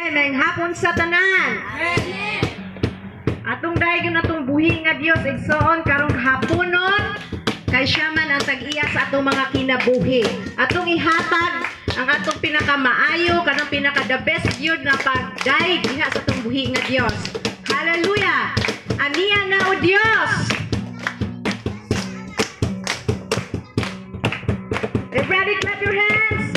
Maayong hapon sa tanan. Atong daygon atong buhi nga Dios, igsoon, karong haponon, kay siya man ang tag-iya sa atong mga kinabuhi. Atong ihatag ang atong pinakamaayo, kanang pinaka the best gyud na pag-guide diha sa atong buhi nga Dios. Hallelujah! Ania na o Dios! Everybody clap your hands!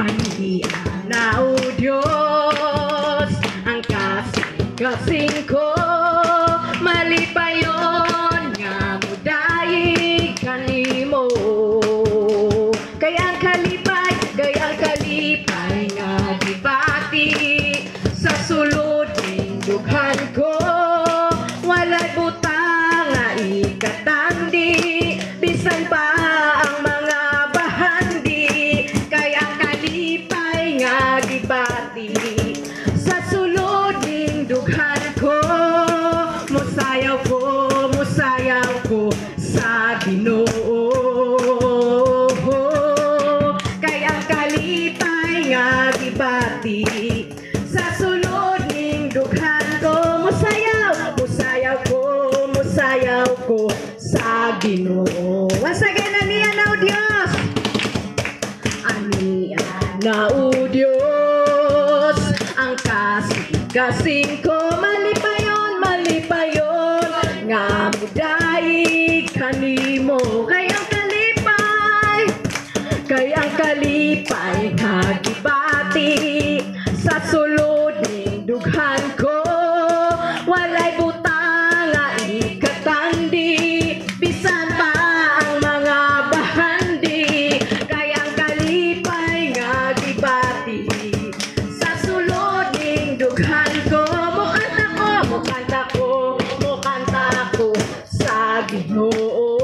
Ania na o Dios, ang kasing ko, malipayon nga mudayig kanimo. Kay ang kalipay nga gibati sa sulod ning dughan ko, walay butang nga ikatandi, bisan pa ang mga bahandi. Kay ang kalipay nga gibati sa sulod ning dughan ko, musayaw ko sa Ginoo. Kay ang kalipay nga gibati sa sulod ning dughan ko, musayaw, musayaw ko, musayaw ko sa Ginoo. Once again, ania na o Dios! Ania na o Dios, ang kasing ko, malipayon, malipayon nga mudayig kanimo. Kay ang kalipay nga gibati sa sulod ning dughan ko, walay butang nga ikatandi, bisan pa ang mga bahandi. Kay ang kalipay nga gibati sa sulod ning dughan ko, mukanta ko, mukanta ko, mukanta ko sa Ginoo.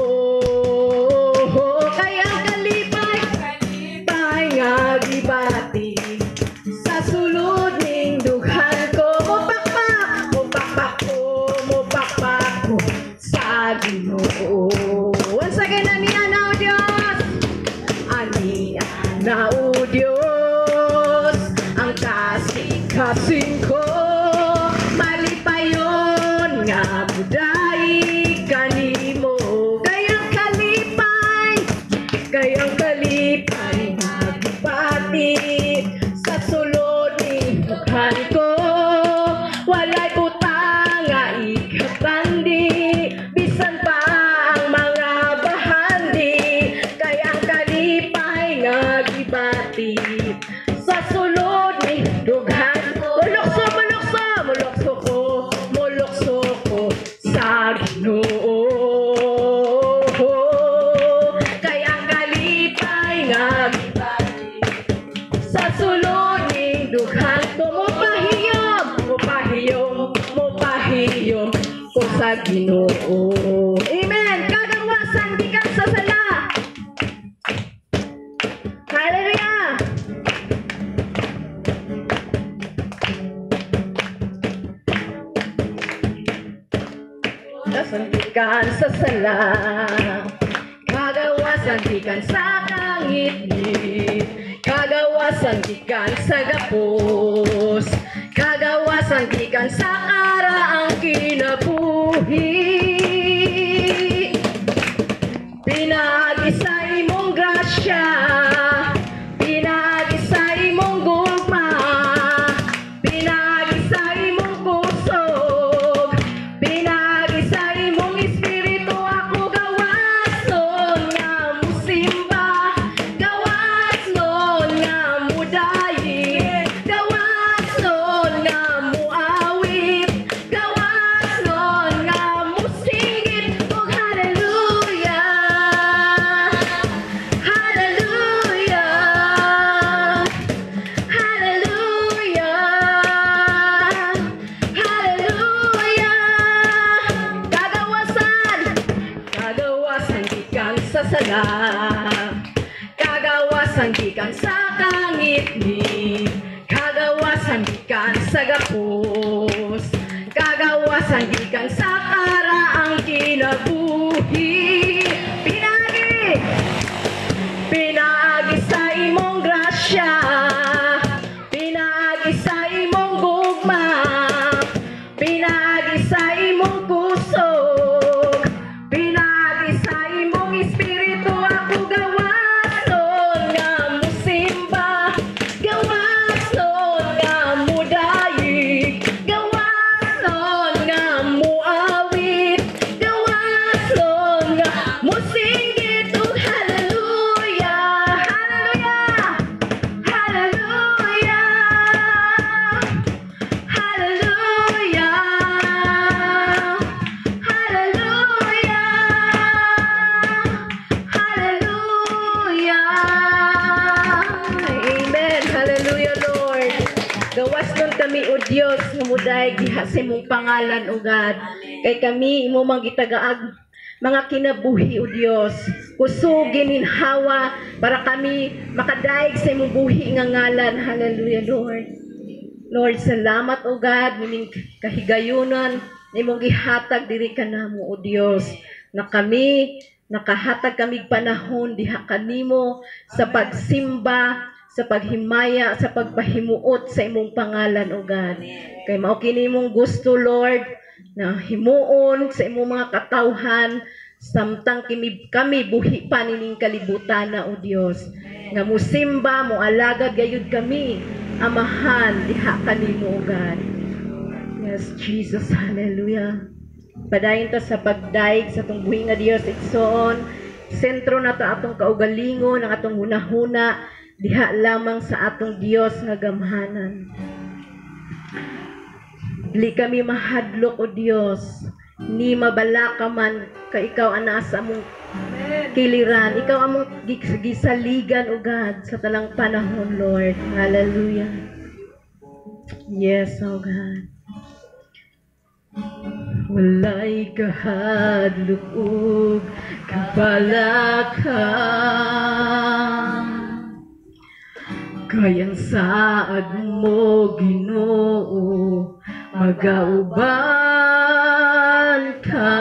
Kay ang kalipay nga gibati sa sulod ning dughan ko, mupakpak, mupakpak ko, mupakpak ko sa Ginoo. Once again, ania na o Dios! Ania na o Dios, ang kasing ko, malipayon nga mudayig kanimo. Kay ang kalipay nga gibati sa sulod ning dughan ko, walay butang nga ikatandi, bisan pa ang mga bahandi. Kay ang kalipay nga gibati sa sulod ning dughan ko, mulukso, mulukso, mulukso ko, mulukso ko sa Ginoo. Kay ang kalipay nga gibati sa sulod ning dughan ko, mupahiyom, mupahiyom, mupahiyom ko sa Ginoo. Amen. Kagawasan gikan sa sala. Hallelujah. Kagawasan gikan sa sala, kagawasan gikan sa kangitngit, kagawasan gikan sa gapos, kagawasan gikan sa karaang kinabuhi. Pinaagi sa imong grasya, pinaagi sa imong gugma, pinaagi sa imong kusog, pinaagi sa imong espiritu, ako gawason nga musimba, gawason nga mudayig, gawason nga muawit, gawason nga musingit og hallelujah. Hallelujah. Hallelujah. Hallelujah. Kagawasan, kagawasan gikan sa sala, kagawasan gikan sa kangitngit, kagawasan gikan sa gapos, kagawasan gikan sa karaang kinabuhi. Pinaagi, pinaagi sa imong grasya, Gawas nun kami, O Dios, nga mudayeg diha sa imong pangalan, O God. Kay kami imo mang gitagaag mga kinabuhi, O Dios. Kusog, gininhawa para kami makadaig sa imong buhi nga ngalan. Hallelujah, Lord. Lord, salamat, O God, mining kahigayunan imong gihatag diri kanamo, O Dios, na kami nakahatag kami panahon diha kanimo sa pagsimba, sa paghimaya, sa pagpahimuot sa imong pangalan, O God. Kay mao kini imong gusto, Lord, na himuon sa imong mga katawhan samtang kami buhi pa nining kalibutan na, O Dios. Nga musimba, moalagad gayud kami, Amahan, diha kanimo, O God. Yes, Jesus, hallelujah. Padayon ta sa pagdaig sa atong buhi nga Dios, igsoon. Sentro na ta atong kaugalingon, ang atong hunahuna, diha lamang sa atong Dios nga gamhanan. Dili kami mahadlok, O Dios, ni mabalaka man, kay ikaw ang nasa among kiliran. Ikaw among gisaligan, O God, sa talang panahon, Lord. Hallelujah. Yes, O God. Walay kahadlok ug kabalaka, kay ang saad mo, Ginoo, magauban ka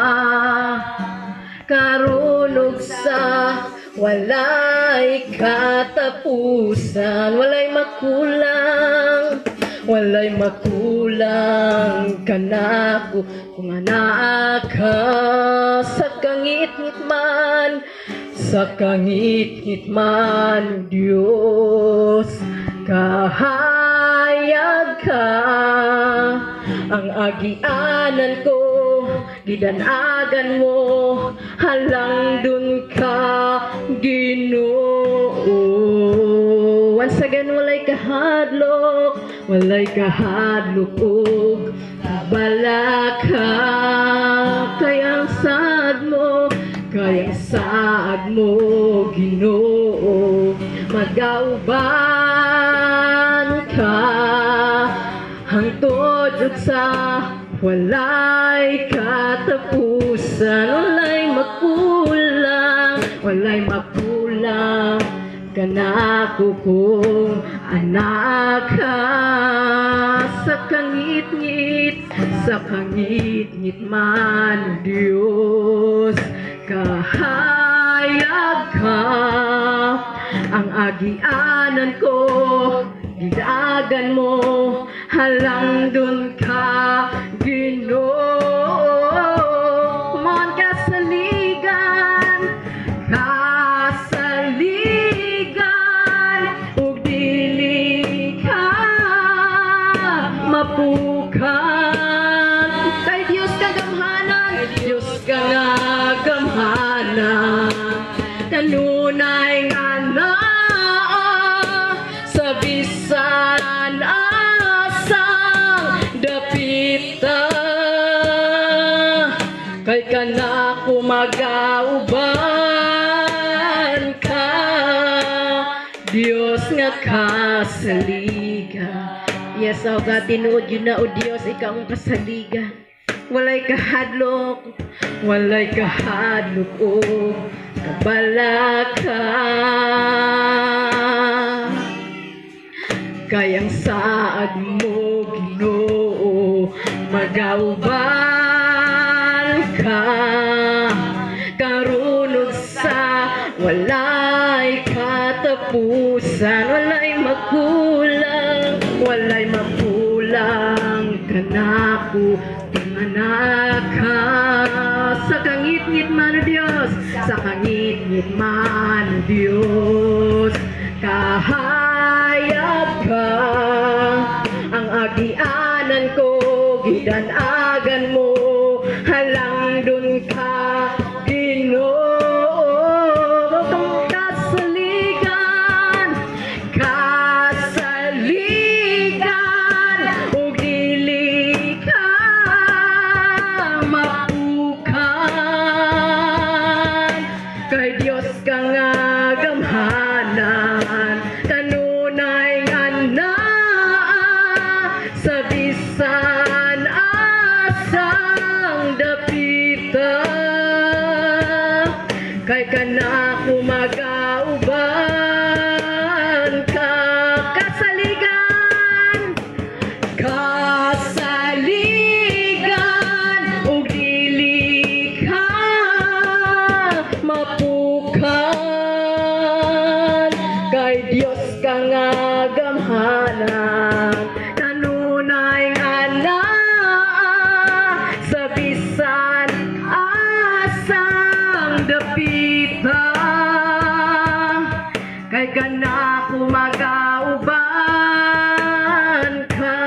karon ug sa walay katapusan. Walay makulang, walay makulang kanako kung anaa ka. Sa kangitngit man, sa kangitngit man, Diyos, kahayag ka. Ang agianan ko, gidanagan mo, halang dun ka, Ginoo. Once again, walay kahadlok, walay kahadlok ug balaka, kay ang saad mo, kay ang saad mo, Ginoo, magauban ka hangtod ug sa walay katapusan. Walay makulang, walay makulang kanako kung anaa ka. Sa kangitngit, sa kangitngit man, Diyos, kahayag ka. Ang agianan ko, gidagan mo, halang dun ka, Ginoo. Come on, kasaligan, kasaligan, ug dili ka mapukan. Kay Dios ka gamhanan, Dios ka nga gamhanan, kanunay nga naa sa bisan asang dapita, kay kanako magauban ka, Dios nga kasaligan. Yes, O God, tinuod yun na, O Dios, ikaw ang kasaligan. Walay kahadlok, walay kahadlok o kabalaka, kay ang saad mo, Ginoo, magauban ka karon ug sa walay katapusan. Walay makulang, walay makulang kanako kung anaa ka. Sa kangitngit man, O Dios, sa kangitngit man, O Dios, kahayag ka. Ang agianan ko, gidanagan mo, halang dun ka, Ginoo. Kasaligan, kasaligan, ug dili ka mapukan, kay Dios ka nga gamhanan, kanunay nga naa. Katotohanan kanunay nga naa sa bisan asang dapita, kay kanako magauban ka,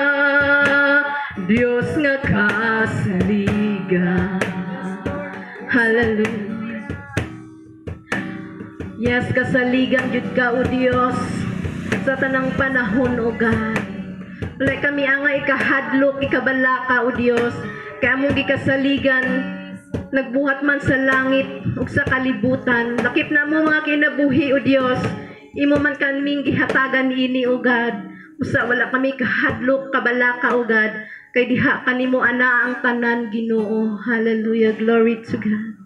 Dios nga kasaligan. Hallelujah. Yes, kasaligan jud ka, O Dios, sa tanang panahon, O God. Wala kami angay ikahadlok, ikabalaka, O Dios. Kay among gikasaligan, nagbuhat man sa langit ug sa kalibutan. Lakip na mo mga kinabuhi, O Dios. Imo man kaming gihatagan ini, O God. Usa wala kami kahadlok, kabalaka, O God. Kay diha kanimo ana ang tanan, Ginoo. Hallelujah. Glory to God.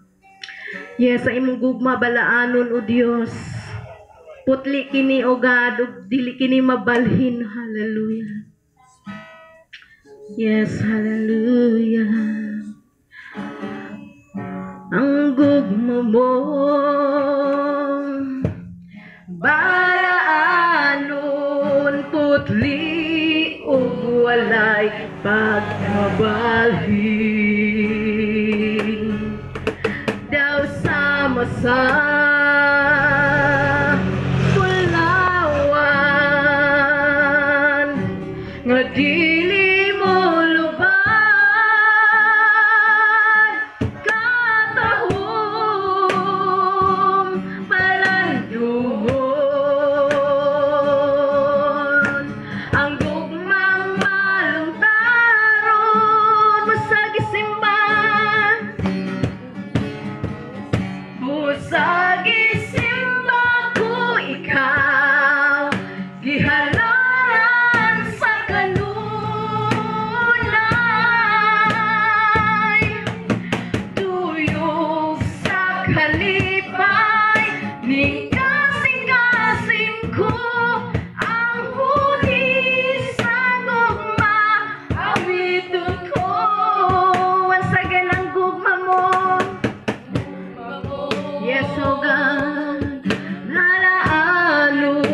Yes, sa imong gugma balaanon, O Dios. Putli kini, O God, ug dili kini mabalhin. Hallelujah. Yes, hallelujah. Ang gugma mo balaanon, putli ug walay pagkabalhin, daw sama sa bulawan nga dili mo lubad katahom palandungon. Ang gugmang malungtaron sa gisimba, sa gisimba ko ikaw, gihalaran sa kanunay, duyog sa kalipay ning kasing-kasing ko, ang huni sa gugma awiton ko. Once again, ang gugma mo. Yes, oh God, balaanon,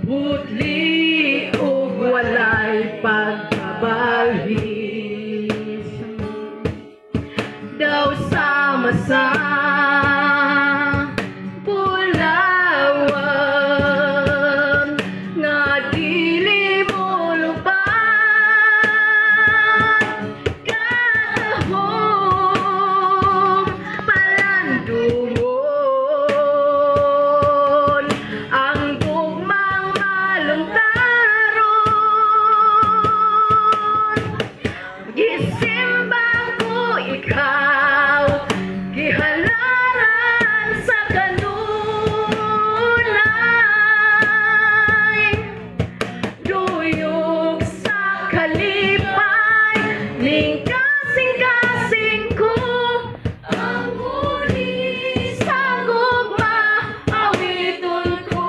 putli ug walay pagkabalhin, daw sama sa bulawan nga dili mo lubad katahom palandungon. Ang gugmang malungtaron, gisimba ko ikaw, gihalaran sa kanunay, duyog sa kalipay ning kasing-kasing ko, ang huni sa gugma awiton ko.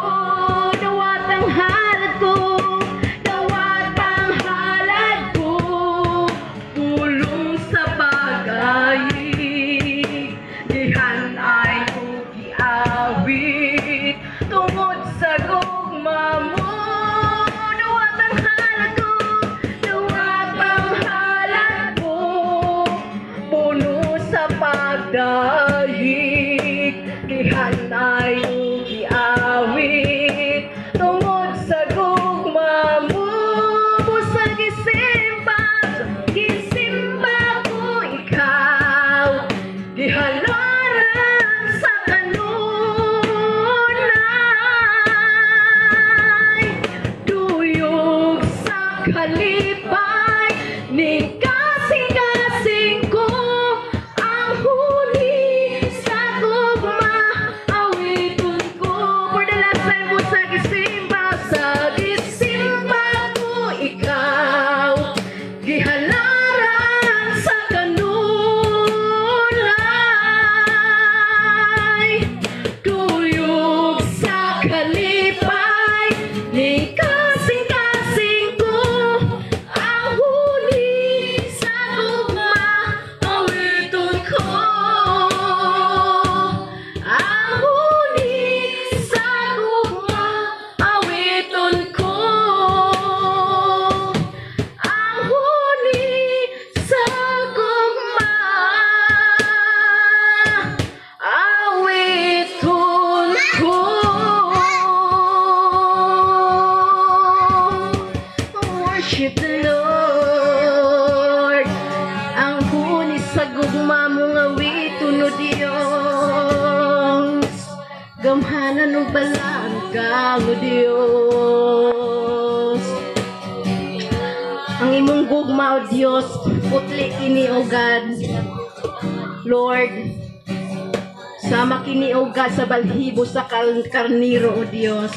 Dawat ang halad ko, dawat ang halad ko, pulong sa pag-ayi, gihan-ay ko giawit tungod sa gugma mo. Dawat ang halad ko, dawat ang halad ko, puno sa pagdayik, gihanay ko giawit tungod sa gugma mo. Sa gisimba, gisimba ko ikaw, gihalaran sa kanunay, duyog sa kalipay ning kasing-kasing ko, ang huni sa gugma awiton ko. For the last time po, sa gisimba, sa gisimba ko ikaw, gihalaran sa kanunay, duyog sa kalipay ning kasing-kasing ko, Worship the Lord. Ang huni sa gugma mo nga wito no Dios. Gamhanan ug balaan ka, o Dios. Ang imong gugma, o Dios, putli kini, o God. Lord, sama kini, o God, sa balhibo sa karniro, o Dios.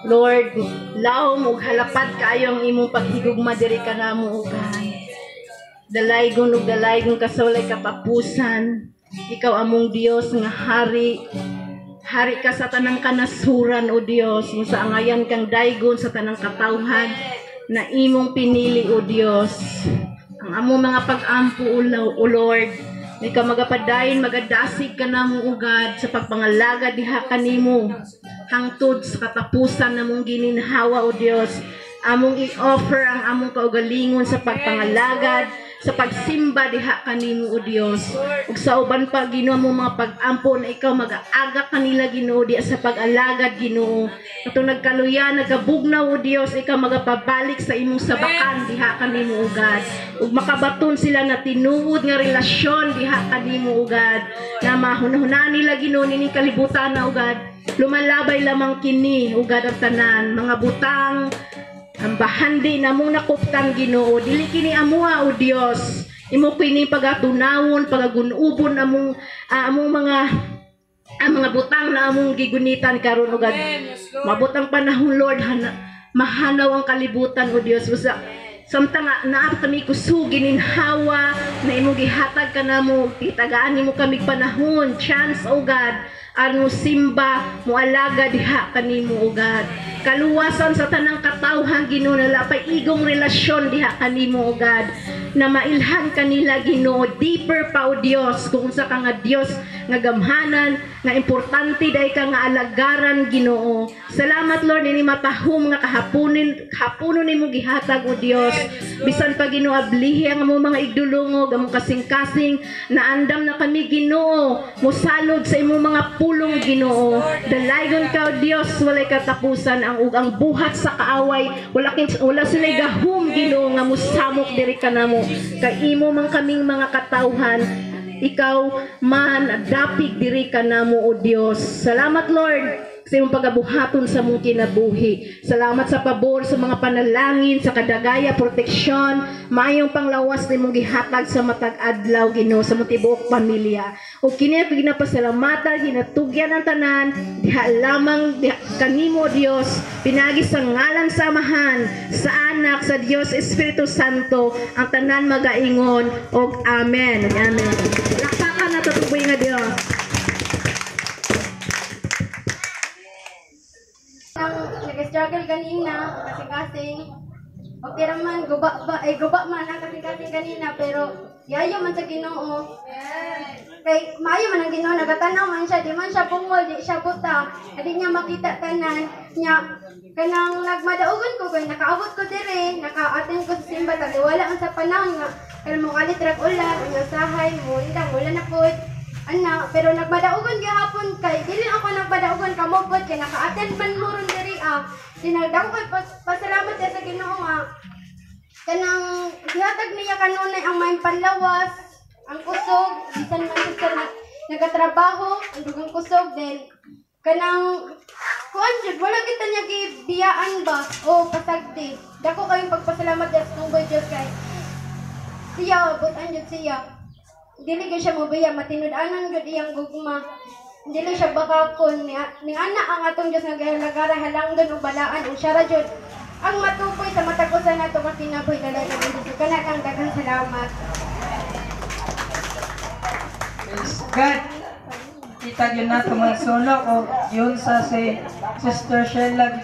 Lord, lahom ug halapad kaayo ang imong paghigugma diri kanamo, o God. Dalaygon ug dalaygon ka sa walay katapusan. Ikaw among Dios nga hari. Hari ka sa tanang kanasuran, o Dios. Sa angayan kang daygon sa tanang katawhan na imong pinili, o Dios. Ang among mga pag-ampo, o Lord, may ka magapadayon, magadasig ka namo, o God, sa pagpangalaga diha kanimo hangtod sa katapusan namong gininhawa, o Dios. Among i-offer ang among kaugalingon sa pagpangalagad, sa pagsimba diha kanimo, o Dios. Ug sa uban pa, Ginoo, mo mga pag-ampo na ikaw mag-aaga kanila, Ginoo, diha sa pag-alagad, Ginoo. Katong nagkaluya, nagabugnaw, o Dios, ikaw magapabalik sa imong sabakan diha kanimo, o God. Ug makabaton sila na tinuod nga relasyon diha kanimo, o God. Na mahunahuna nila, Ginoo, nining kalibutan na, o God. Lumalabay lamang kini, o God, ang tanan, mga butang, ang bahandi na mong nakuptan, Ginoo, dili kini amuha, o Dios. Imo kini pagatunawon, pagagunubon among mga ang mga butang na among gigunitan karon, o God. Mabot ang panahon, Lord, mahanaw ang kalibutan, o Dios. Basta samtang nga naa kami kusog, gininhawa na imong gihatag kanamo, gitagaan nimo kami panahon, chance, O God, aron mo simba, mo alaga diha kanimo, O God. Kaluwasan sa tanang katawhan, Ginoo, na pay igong relasyon diha kanimo, O God, na mailhan kanila, Ginoo, deeper pa, O Dios, kung unsa ka nga Dios nga gamhanan, nga importante dai ka nga alagaran, Ginoo. Salamat, Lord, ini matahom nga kahaponin hapunon nimo gihatag, O Dios. Bisan pa, Ginoo, ablihi ang among mga igdulongog, among kasing-kasing, naandam na kami, Ginoo, mosalod sa imong mga pulong, Ginoo. Dalaygon ka, O Dios, walay katapusan ang ug ang buhat sa kaaway, wala sila gahom, Ginoo, nga mosamok diri kanamo, kay imo man kaming mga katawhan, ikaw man dapig diri kanamo, O Dios. Salamat, Lord, sa imong pagabuhaton sa mong kinabuhi. Salamat sa pabor sa mga panalangin, sa kadagaya, proteksyon, maayong panglawas nimong gihatag sa matag adlaw, Ginoo, sa mong tibuok pamilya. Ug kini ang ginapasalamatan, ginatugyan ang tanan diha lamang diha kanimo, Dios, pinagi sa ngalan sa Amahan, sa Anak, sa Dios Espiritu Santo, ang tanan magaingon og amen. Amen. Lakpakan nato tuboy nga Dios. Nang nag-struggle ganina, kasing-kasing. Okay raman, guba ba, ay guba man ang kasing-kasing kanina, pero yayo man sa Ginoo. Kay maayo man ang Ginoo, nagatanaw man siya, di man siya bungol, di siya buta, di niya makita tanan niya. Kanang nagmadaugon ko kay nakaabot ko dire, naka-attend ko sa simba, taliwala man sa panahon nga kanang mo kalit rag ulan, ang usahay mo indang ulan na pod. Ana, pero nagmadaugon gihapon kay dili ako nagmadaugon kamo pod kay naka-attend man mo ron diri ah. Dinagdako kay pasalamat siya sa Ginoo nga kanang gihatag niya kanunay ang maayong panlawas, ang kusog, bisan man siya nagatrabaho, ang dugang kusog then kanang kuan jud wala kita niya gibiyaan ba o pasagdi. Dako kayong pagpasalamat sa tunggoy Dios kay siya butan jud siya. Dili gyud siya mobiya, matinud-anon gyud iyang gugma. Dili siya bakakon ni ana ang atong Dios nga gihalagara halangdon ug balaan ug siya ra jud ang matukoy sa matag usa nato nga kinabuhi dalay ng Dios. Kana kang daghang salamat. Praise God. Kita yun na mga solo o yun sa si Sister Sheila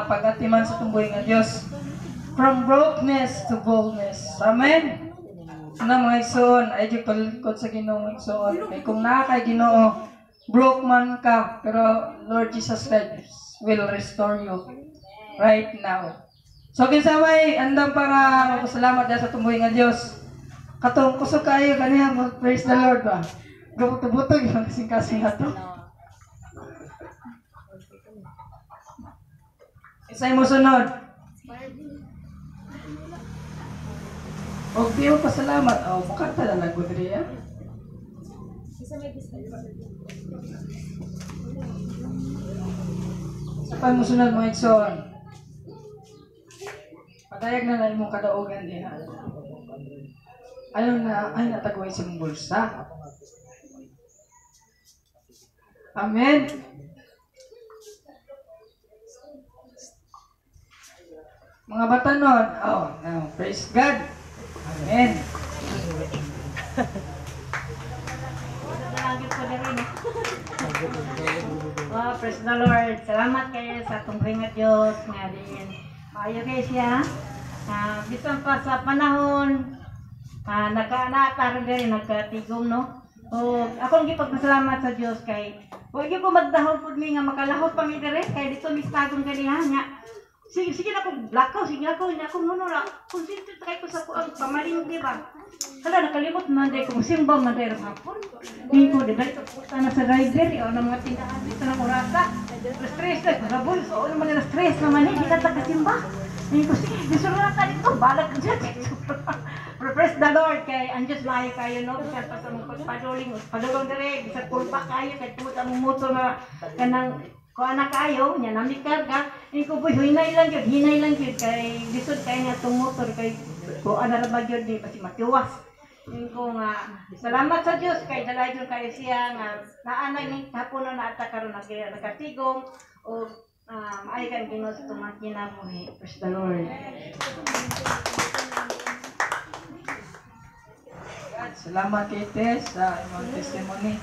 pag-atiman sa tumboy nga Dios. From brokenness to boldness. Amen. Na mga igsoon, ay di palingkod sa Ginoo, mga igsoon. Kay kung naa kay Ginoo, broke man ka, pero Lord Jesus Christ will restore you right now. So kinsa may andam para magpasalamat diha sa tumboy nga Dios. Katong kusog kaayo kaniya mag praise the Lord ba. Gabot-butog yung kasing-kasing ato. Isay mo sunod. Og di mo pasalamat, oh, mukanta na lang ko diri ah. Sa pa mo sunod, mga igsoon. Patayag na lang imong kadaugan diha. Ayaw na, ay natagway sa imong bulsa. Amen. Mga batanon, oh, now, praise God. Amen. Oh, praise the Lord. Salamat kayo sa atong nga Dios nga din. Maayo kayo siya. Bisan pa sa panahon nakaanata rin diri nagkatigom, no. O akong gipagpasalamat sa Dios kay wa gyud ko magdahol pud mi nga makalahot pa mi diri kay dito mi sa tagong ganiha nga. Sige, sige na ko blackout, sige na ko, hindi ako nuno ra. Concentrate kay ko sa kuang pamalingki ba. Hala, nakalimot man dahil kung simba man dahil hapon. Hindi ko, di ba ito puta na sa driver, o ng mga tindahan dito ng orasa. Alas 3 na, grabe, so ano man alas 3 naman eh, di ka tagasimba. Hindi ko, sige, gusto na ka dito, balak ko dyan. Pero praise the Lord, kay ang Diyos maayo kayo, no? Bisan pa sa mong pagpaduling, padulong dire, bisan kulpa kayo, kay tungod ang motor na kanang kuha na kayo, nya nami karga, hindi ko boy, hinay lang yun, hinay lang yun, kay lisod kayo nga itong motor, kay kuha na ra ba yun, di basi matiwas. Hindi ko nga, salamat sa Diyos, kay dalay yun kayo siya, nga naanay ni hapon na naata karon nakatigong, o maayo kang Ginoo sa itong mga kinabuhi. Praise the Lord. Salamat kay Tess sa imong testimony.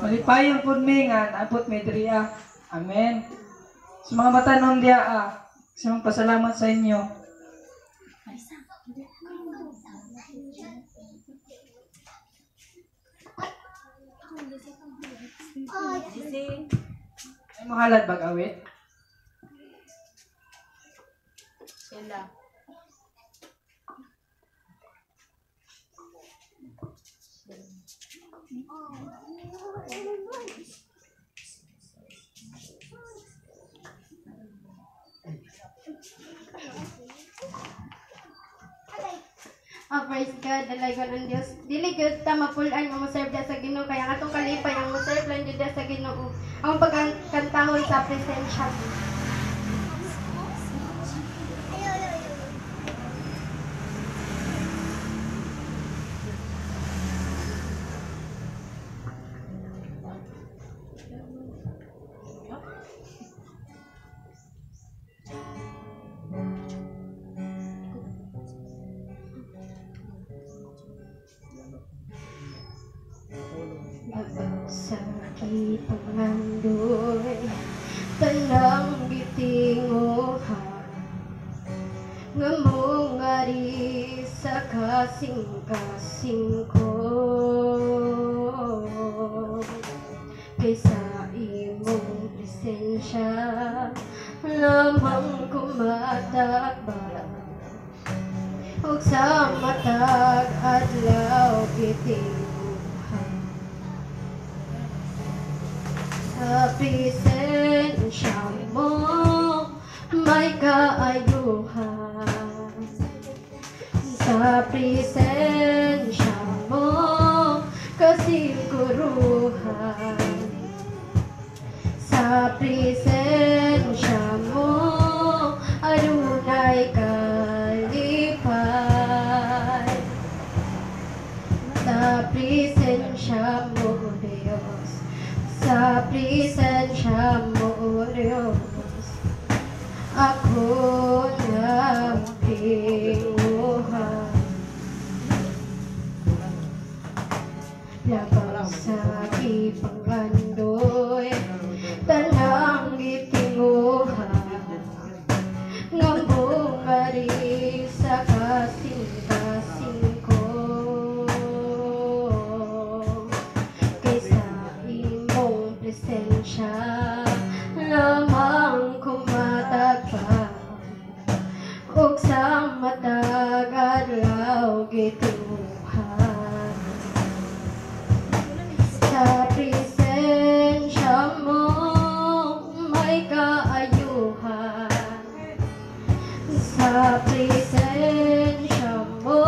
Malipayon pud mi nga naabot mi diri ah. Amen. Sa mga batanon diya ah, sa mga pasalamat sa inyo. Ay mo halad bag awit? Sila. Oh, praise God, dalaygon ang Dios. Dili gyud ta mapul-an nga mo-serve diha sa Ginoo kay ang atong kalipay ang mo-serve lang gyud diha sa Ginoo. Ang pagkantahon sa presensya. Sa kipangandoy, tanang gitinguha, nga mongari sa kasing-kasing ko. Kaysa imong presensya, lamang kumatakba, ug sa matag adlaw gitinguha. Sa presensya mo may kaayuhan. Sa presensya mo kasiguruhan. Sa presensya mo adunay kalipay. Sa presensya mo, Diyos. Sa presensya mo, Diyos, ako nagtinguha. Labaw sa ipangandoy, tanang gitinguha, nga bungari sa kasing-kasing ko. Kaysa imong presensya, lamang kumatagpa, ug sa matag adlaw gitinguha. Sa presensya mo may kaayuhan. Sa presensya mo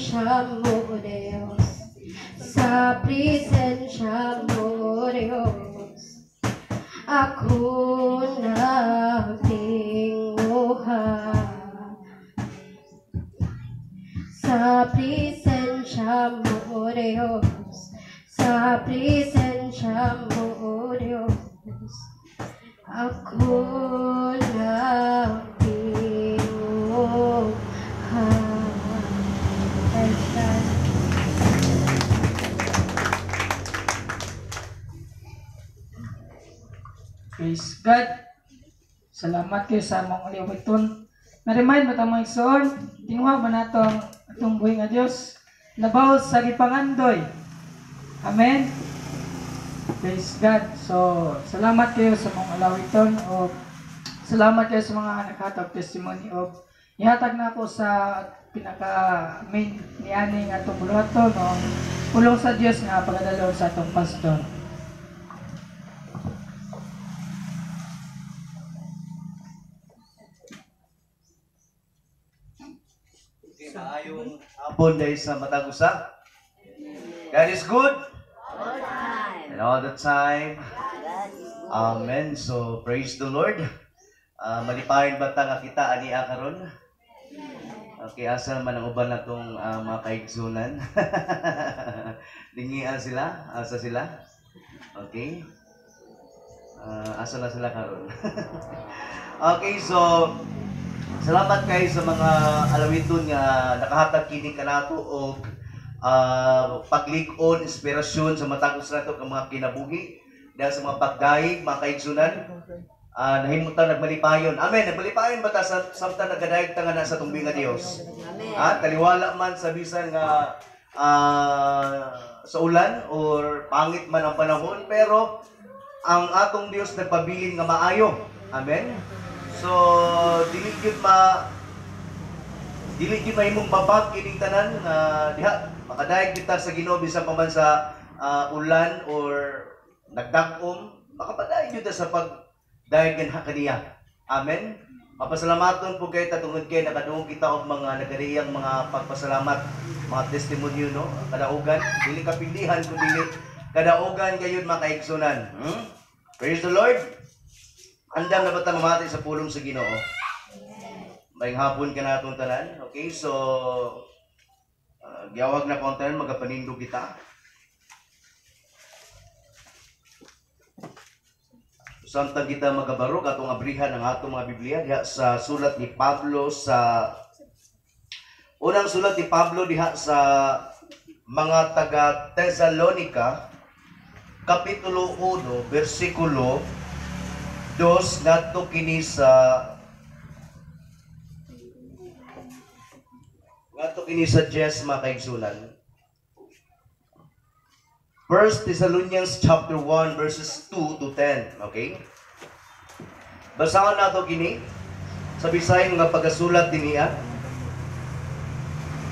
presensya mo, Diyos. Sa presensya mo, Diyos. Ako nagtinguha. Sa presensya mo, Diyos. Sa presensya mo, Diyos. Ako nagtinguha. Praise God. Praise God. Salamat kayo sa among uliwiton. Na-remind ba mga igsoon? Tinguha ba nato ang atong buhi nga Dios? Labaw sa gipangandoy. Amen. Praise God. So, salamat kayo sa mga alawiton o salamat kayo sa mga nakatag testimony o ihatag na ako sa pinaka main niani nga atong buluhaton no, pulong sa Dios nga pagadalon sa atong pastor. Okay, maayong hapon dahil sa matag usa. God is good. All time. And all the time. God is good. Amen. So, praise the Lord. Malipayon ba ta nga kita ania karon? Okay, asa man ang uban natong mga kaigsunan? Dingian sila? Asa sila? Okay. Asa na sila karon? Okay, so salamat kay sa mga alawiton nga nakahatag kini kanato og paglig-on, inspirasyon sa matag usa nato nga mga kinabuhi dahil sa mga pagdayeg, mga kaigsunan. Nahimutan nagmalipayon. Amen. Nagmalipayon ba ta samtang nagadayeg ta nga na sa tumbing nga Dios? Amen. Taliwala man sa bisan nga sa ulan or pangit man ang panahon, pero ang atong Dios nagpabilin nga maayo. Amen. So dili gyud mahimong babag kining tanan nga diha makadayeg kita sa Ginoo bisan pa man sa ulan or nagdag-om, makapadayon gyud ta sa pagdayeg kaniya. Amen. Mapasalamaton po kay tungod kay nakadungog kita og mga nagariyang mga pagpasalamat, mga testimonyo, no? Kadaugan, dili kapilihan kun dili kadaugan gayud mga kaigsunan. Praise the Lord. Andam na ba ta mamati sa pulong sa Ginoo? Maayong hapon ka natong tanan. Okay, so giyawag na ko ang tanan, magapanindog kita. Samtang kita magabarog atong abrihan ang atong mga Biblia diha sa sulat ni Pablo sa unang sulat ni Pablo diha sa mga taga Tesalonica, kapitulo 1, bersikulo 2 ngadto kini sa 10, mga kaigsunan. 1 Thessalonians chapter 1 verses 2 to 10, okay? Basahon nato kini sa bisayan nga pagasulat dinhiya.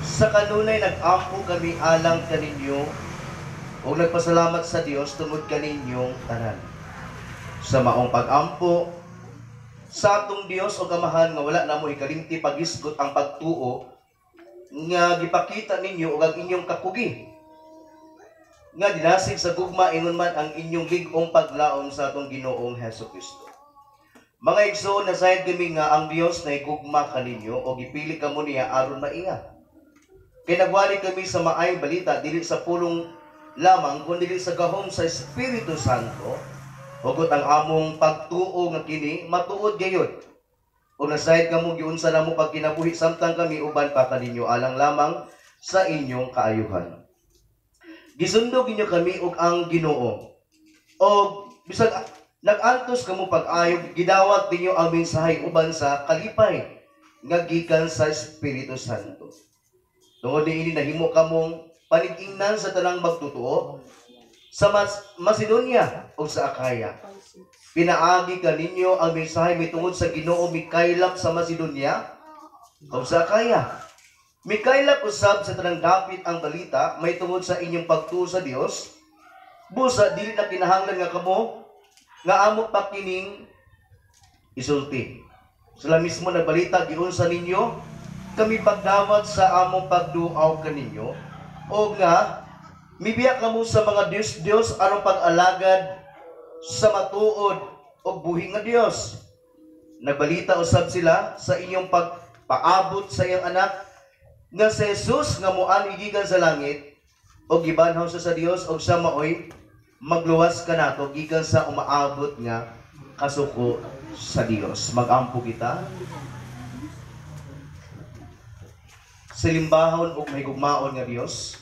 Sa kanunay nag-ampo kami alang kaninyo ug nagpasalamat sa Dios tungod kaninyong tanan. Sa maong pag-ampo sa atong Dios ug Amahan nga wala namo ikalimti paghisgot ang pagtuo nga gipakita ninyo ug ang inyong kakugi nga dinasig sa gugma ingon man ang inyong lig-ong paglaom sa atong Ginoong Hesukristo. Mga igsoon, nasayod kami nga ang Dios nahigugma kaninyo o gipili kamo niya aron maiya. Kay nagwali kami sa maayong balita dili sa pulong lamang kundi sa gahom sa Espiritu Santo. Hugot ang among pagtuo nga kini matuod gayud. O nasayod kamo giunsa namo pagkinabuhi samtang kami uban pa kaninyo alang lamang sa inyong kaayuhan. Gisundog ninyo kami og ang Ginoo. O bisag nag-antos kamo pag-ayo, gidawat ninyo ang mensahe uban sa kalipay nga gikan sa Espiritu Santo. Tungod niini nahimo kamong panig-ingnan sa tanang magtotoo sa Macedonia o sa Acaya. Pinaagi kaninyo ang mensahe mitungod sa Ginoo mikaylap sa Macedonia o sa Acaya. Mikaylap usab sa tanang dapit ang balita may tungod sa inyong pagtuo sa Dios. Busa dili na kinahanglan nga kamo nga amo pa kining isulti. Sila mismo nagbalita giunsa ninyo kami pagdawat sa among pagduaw kaninyo o nga mibiya kamo sa mga Dios-Dios aron pag-alagad sa matuod og buhi nga Dios. Nagbalita usab sila sa inyong pagpaabot sa iyang anak nga si Jesus nga moanhi gikan sa langit og gibanhaw siya sa Dios og siya maoy magluwas kanato gikan sa umaabot nga kasuko sa Dios. Magampo kita. Silimbahon og mahigugmaon nga Dios.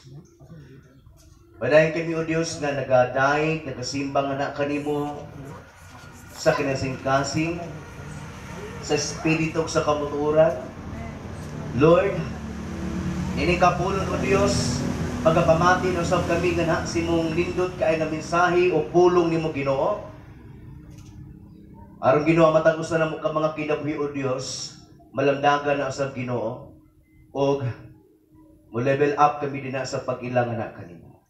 Padayon kami o Dios nga nagadaig, nagasimbang nga na kanimo sa kinasingkasing, sa espiritu ug sa kamuturan. Lord, ini kapulon o Dios, pagapamati na usab kami nga na simong lindot kay nga mensahe o pulong nimo Ginoo. Aron Ginoo matag usa namo ka mga kinabuhi o Dios, malamdagan na usab Ginoo og mo level up kami dinha sa pag-ilang na kanimo.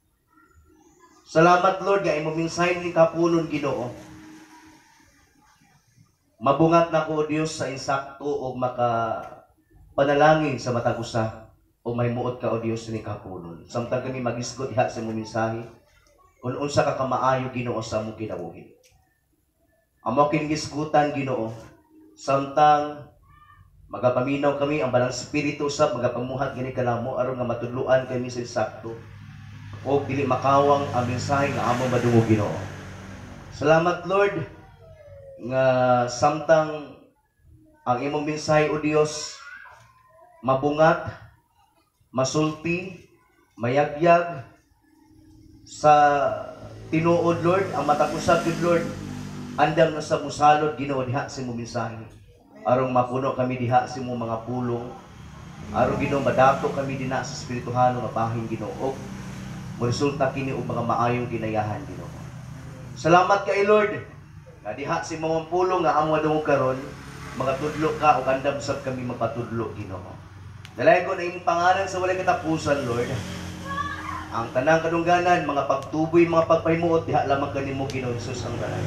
Salamat Lord nga imong mensahe ning kapunon Ginoo. Mabungat na ko o Dios sa insakto og maka panalangin sa matag usa o may muot ka o Dios ning kapunon. Samtang kami magisgot diha sa imong mensahe kun unsa ka kamaayo Ginoo sa among kinabuhi. Amo kini gisgutan Ginoo samtang magapaminaw kami ang Balang Espiritu usab magapamuhat gani kanamo aron nga matudloan kami sa insakto o dili makawang ang mensahe nga among madungog Ginoo. Salamat Lord nga samtang ang imong mensahe o Dios mabungat, masulti, mayagyag sa tinuod Lord, ang matag usa gyud Lord andam na sa musalod Ginoo diha sa imong mensahe. Aron mapuno kami diha sa imong mga pulong. Aron Ginoo madato kami dinha sa espirituhano nga bahin Ginoo og moresulta kini og mga maayong ginayahan Ginoo. Salamat kay Lord nga diha sa imong pulong nga among madungog karon, mga tudlo ka ug andam sab kami magpatudlo Ginoo. Dalaygon ang imong pangalan sa walay katapusan Lord. Ang tanang kadungganan, mga pagtuboy, mga pagpahimuot diha lamang kanimo Ginoo Jesus ang tanan.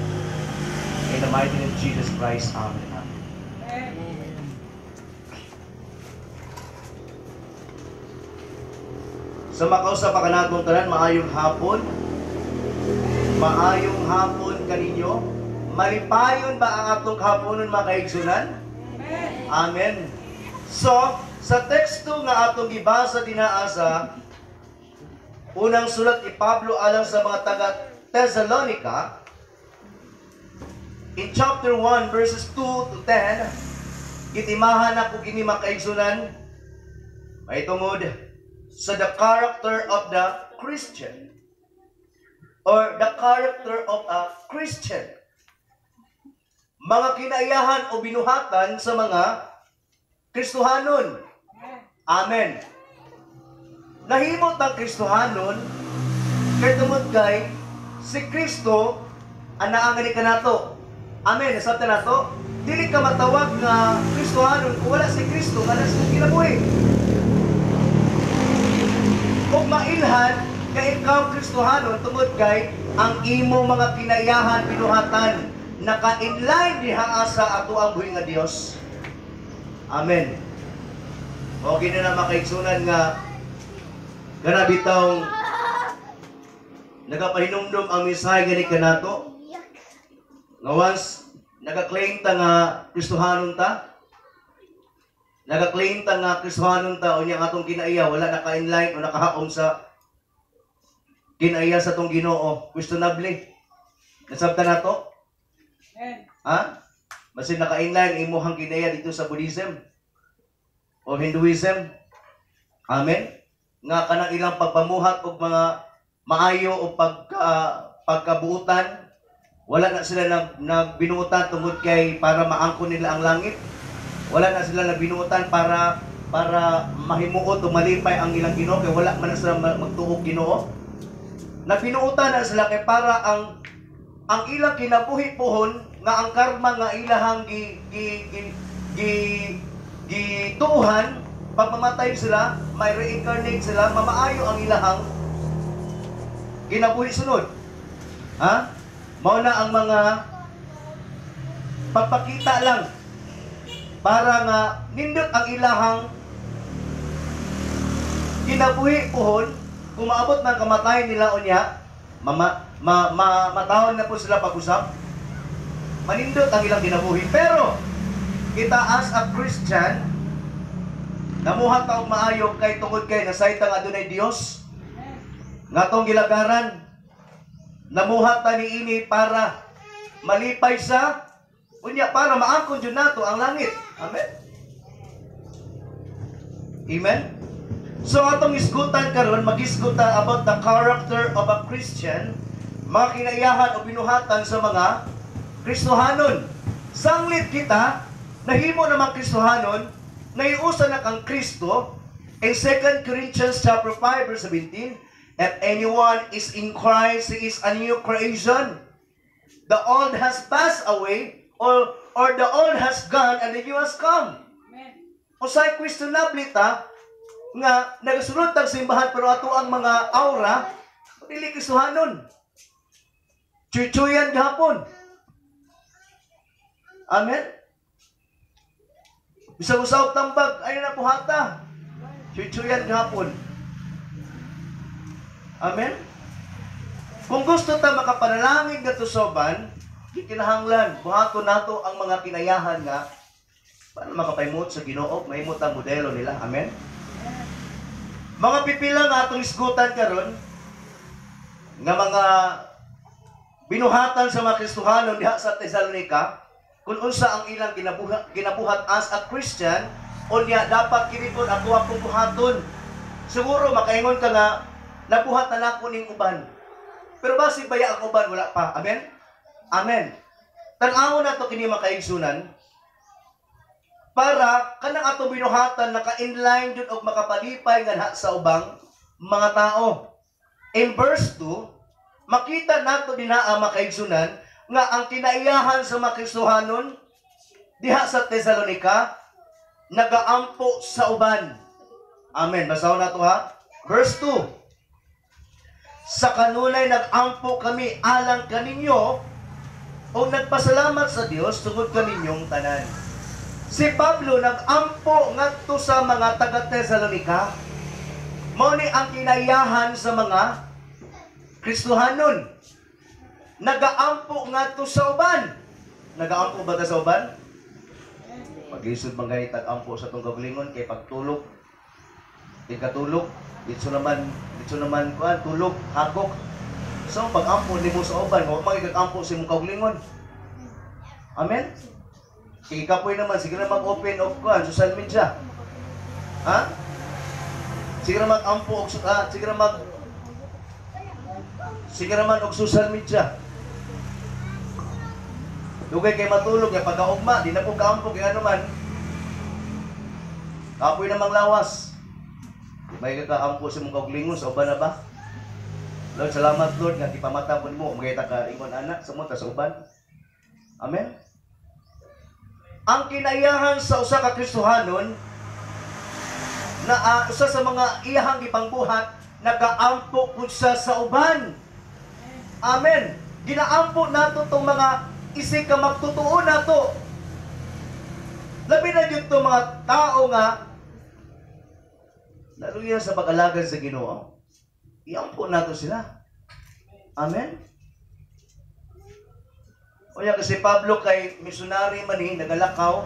In the mighty name of Jesus Christ, Amen. Amen. Sa makausap pa kanatong tanan, maayong hapon. Maayong hapon kaninyo. Malipayon ba ang atong haponon mga kaigsunan? Amen. So, sa teksto nga atong gibasa dinaa sa unang sulat ni Pablo alang sa mga taga Thessalonica, in chapter 1 verses 2 to 10, gitimahan ako kini mga kaigsunan may tungod sa the character of the Christian or the character of a Christian. Mga kinaiyahan o binuhatan sa mga Kristohanon. Amen. Nahimot ang Kristohanon kay tungod kay si Kristo anaa ngani kanato. Amen. Nasabtan nato, dili ka matawag nga Kristohanon kung wala si Kristo nga nasa kinabuhi. Kung mailhan nga ikaw Kristohanon tungod kay ang imong mga kinaiyahan binuhatan naka-inline diha sa ato ang buhi nga Dios. Amen. O gini na makaigsunan nga kana bitaw nagapahinumdum ang mensahe gani kanato. Nga once nagaklaim ta nga Kristohanon ta, nagaklaim ta nga Kristohanon ta unya ang atong kinaiya wala naka-inline o nakahaom sa kinaiya sa atong Ginoo, questionable. Nasabtan nato? Ha? Basin naka-inline imuhang kinaiya dito sa Buddhism o Hinduism. Amen. Nga kanang ilang pagpamuhat og mga maayo o pagkabuutan, wala na sila nagbinuutan tungod kay para maangkon nila ang langit. Wala na sila nagbinuutan para mahimuot o malipay ang ilang Ginoo kay wala man na sila magtuog Ginoo. Nagbinuutan na sila kay para ang ilang kinabuhi pohon nga ang karma nga ilahang gituuhan, pag mamatay sila, may reincarnate sila, mamaayo ang ilahang kinabuhi sunod. Ha? Mao na ang mga pagpakita lang para nga nindot ang ilahang Kinabuhi puhon, kung maabot ng kamatayan nila unya, mama, ma, ma, matawon na po sila pag-usap, manindot ang ilang kinabuhi. Pero, kita as a Christian, namuhat ta og maayo kay tungod kay nasaytang adunay Dios nga atong gilagaran. Namuhat ta niini para malipay sa unya para maangkon jud nato ang langit. Amen. Amen. So atong isgutan karon, magisgutan about the character of a Christian, mga kinaiyahan o binuhatan sa mga Kristohanon. Sanglit kita nahimo namang Kristohanon, naiusa na kang Kristo. In 2 Corinthians chapter 5 verse 17, "If anyone is in Christ, he is a new creation. The old has passed away," or the old has gone and the new has come. Usay questionable ta nga nagasunod tag simbahan pero ato ang mga aura dili Kristohanon. Chuychuyan gihapon. Amen. Bisag usa og tambag ay na buhata. Chuychuyan gihapon. Amen. Kung gusto ta makapanalangin ngadto sa uban, gikinahanglan buhaton nato ang mga kinayahan nga para makapaimot sa Ginoo, mahimot ang modelo nila. Amen. Mga pipila nga atong isgutan karon nga mga binuhatan sa mga Kristohanon diha sa Thessalonica, kung unsa ang ilang ginabuhat as a Christian, unya dapat kini pud ako akong buhaton. Siguro makaingon ka nga nabuhat na nako ning uban. Pero basi baya ang uban wala pa. Amen. Amen. Tan-awon nato kini, mga kaigsunan, para kanang atong binuhatan naka-inline jud og makapalipay nganha sa ubang mga tao. In verse 2, makita nato dinha ang mga kaigsunan nga ang kinaiyahan sa mga Kristohanon diha sa Thessalonica, nagaampo sa uban. Amen. Basahon nato ha. Verse 2. "Sa kanunay nag-ampo kami alang kaninyo o nagpasalamat sa Dios tungod kaninyong tanan." Si Pablo nag-ampo ngadto sa mga taga Thessalonica. Mao ni ang kinaiyahan sa mga Kristohanon. Nagaampo ngadto sa uban. Nagaampo ba ta sa uban? Pag-isod man ganit ampo sa atong kaugalingon kay pagtulog. Tingkatulog, ditso naman kuan tulog, hagok. So pag-ampo nimo sa uban, wa man ampo sa imong kaugalingon. Amen. Sige, kapoy naman, sige na mag-open of kuan social media. Ha? Sige na mag-ampo og sige naman og social media. Dugay kay matulog kay pagkaugma, di na po kaampo kay ano man. Kapoy namang lawas. Di may kakaampo sa imong kaugalingon sa uban na ba? Lord, salamat Lord nga gipamata po nimo magita ka ingon anak sa mo ta sa uban. Amen. Ang kinaiyahan sa usa ka Kristohanon na usa sa mga iyahang gipangbuhat, nagaampo pud siya sa uban. Amen. Ginaampo nato tong mga isig ka magtotoo nato. Labi na jud tong mga tao nga naluya sa pag-alagad sa Ginoo. Iampo nato sila. Amen. Unya kasi Pablo kay missionary man ni, nagalakaw,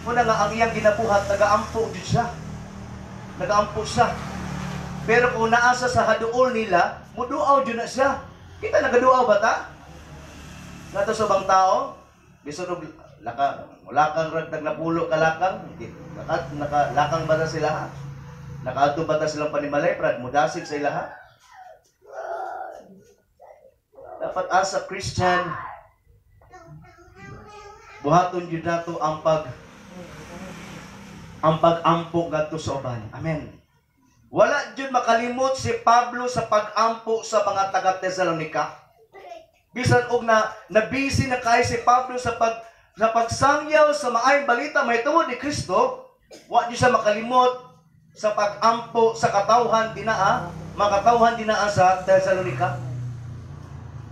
muna nga ang iyang ginabuhat, nagaampo jud siya. Nagaampo siya. Pero kung naasa sa haduol nila, muduaw jud na siya. Kita nagaduaw ba ta? Nato sa ubang tao, bisan og laka, lakang rag napulo ka lakang, naka lakang ba ta sila ha? Nakaadto ba ta silang panimalay, prad, mudasig sa ilaha? Dapat as a Christian, buhaton jud nato ang pag-ampo ngadto sa uban. Amen. Wala jud makalimot si Pablo sa pag-ampo sa mga taga Thessalonica. Bisan og na nabisi na kay si Pablo sa pagsangyaw sa maayong balita mahitungod ni Kristo, wa jud siya makalimot sa pag-ampo sa katawhan dinaa, mga katawhan dinaa sa Thessalonica.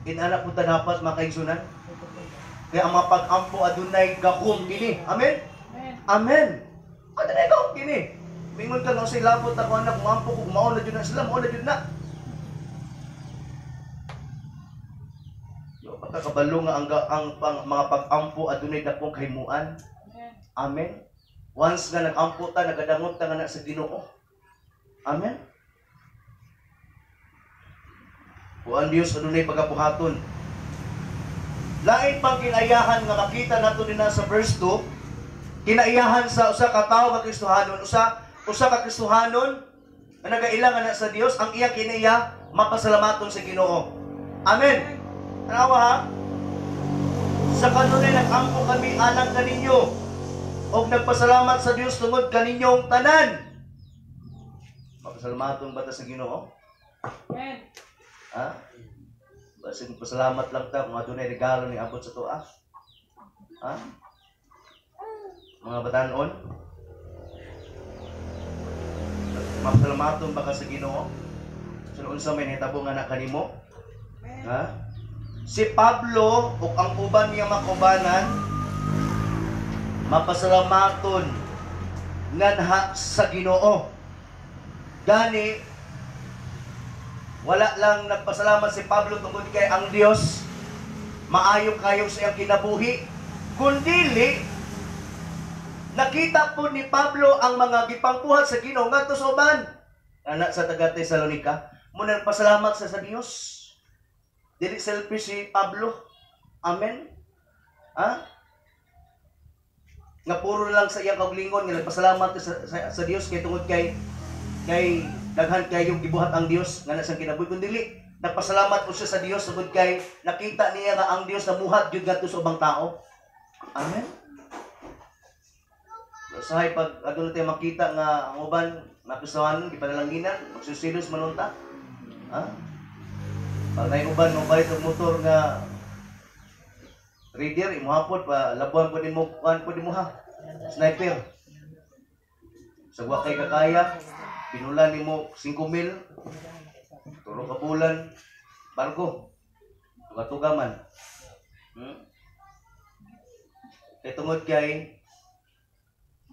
Inana po ta dapat, mga kaigsunan. Kaya ang mga pag-ampo adunay gahom kini. Amen? Amen. Adunay gahom kini. Mingon ka nga sa ilabot ako anak, muampo ko, mao na jud na sila, mao na jud na. Yo, pagkakabalo nga ang mga pag-ampo adunay dakong kahimuan. Amen. Once nga nag-ampo ta, nagadangot ta nga na sa Ginoo. Amen. Kung ang Dios adunay pagabuhaton. Lain pang kinaiyahan nga makita nato dinha sa verse 2, kinaiyahan sa usa ka tawo nga Kristohanon, usa usa ka Kristohanon nga nagaila nga na sa Dios, ang iya kinaiya mapasalamaton sa Ginoo. Amen. Tanawa ha. Sa kanunay nag-ampo kami alang kaninyo og nagpasalamat sa Dios tungod kaninyong tanan. Mapasalamaton ba ta sa Ginoo? Amen. Ha? Basig pasalamat lang ta kung adunay regalo ni abot sa tuwa. Ha? Mga batanon, mapasalamaton ba ka sa Ginoo? Sa unsa may nahitabo nga na kanimo? Ha? Si Pablo ug ang uban niya makubanan mapasalamaton nganha sa Ginoo. Gani wala lang nagpasalamat si Pablo tungod kay ang Dios maayo kayo sa iyang kinabuhi, kundili nakita po ni Pablo ang mga gipangbuhat sa Ginoo ngadto sa uban. Ana sa taga Tesalonica, mo nagpasalamat sa Dios. Dili selfish si Pablo. Amen. Ha? Nga puro lang sa iyang kauglingon nga nagpasalamat sa Dios kay tungod kay kay daghan kayong gibuhat ang Dios nga nasa kinabuhi, kun dili nagpasalamat po siya sa Dios tungod kay nakita niya nga ang Dios namuhat gyud ngadto sa ubang tao. Amen. Usahay pag aduna tayo makita nga ang uban napisahan gipanalanginan, magsusilos man unta. Ha? Pag nay uban mo palit og motor nga reader imo hapon pa labuan po nimo, kuan po nimo ha. Sniper. Sa wa kay kakaya, pinulan nimo 5,000, tulo ka bulan, barko. Tuga-tuga man. Kay tungod kay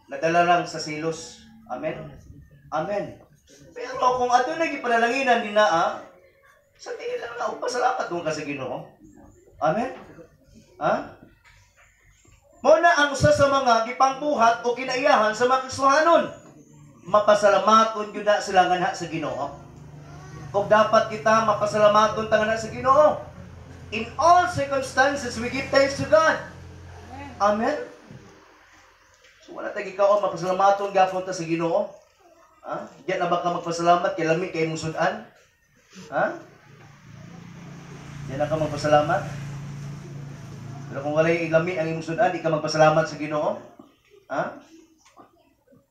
nadala lang sa silos. Amen. Amen. Pero kung adunay gipanalanginan ni naa, sa tingin lang na pasalamat kung ka sa Ginoo. Amen. Ha? Mo na ang usa sa mga gipangbuhat o kinaiyahan sa mga Kristohanon. Mapasalamaton gyud na sila nganha sa Ginoo. Ug dapat kita mapasalamaton ta nganha sa Ginoo. In all circumstances we give thanks to God. Amen. So wala tay gikaon, mapasalamaton gyapon ta sa Ginoo. Ha? Diyan na ba ka magpasalamat kay lami kay imong sud-an? Ha? Diyan na ka magpasalamat? Pero kung walay lami ang imong sud-an, di ka magpasalamat sa Ginoo? Ha?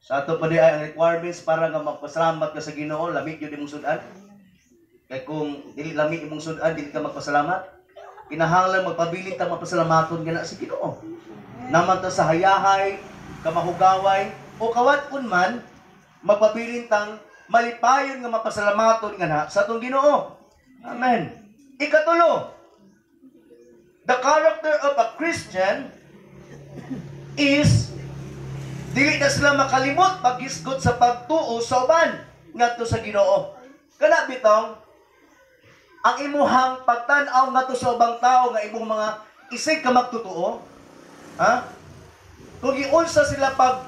Sa ato pa di ay ang requirements para nga magpasalamat ka sa Ginoo, lami gyud imong sud-an. Kay kung dili lami imong sud-an, dili ka magpasalamat. Kinahanglan magpabilin ta mapasalamaton gana sa Ginoo. Naman ta sa hayahay, kamahugaway o kawat-on man, magpabilin tang malipayon nga mapasalamaton nga sa atong Ginoo. Amen. Ikatulo, the character of a Christian is dili na sila makalimot paghisgot sa pagtuo sa uban ngadto sa Ginoo. Kana bitaw ang imuhang pagtan-aw ngadto sa ubang tao nga imong mga isig ka magtotoo, ha? Kung giunsa sila pag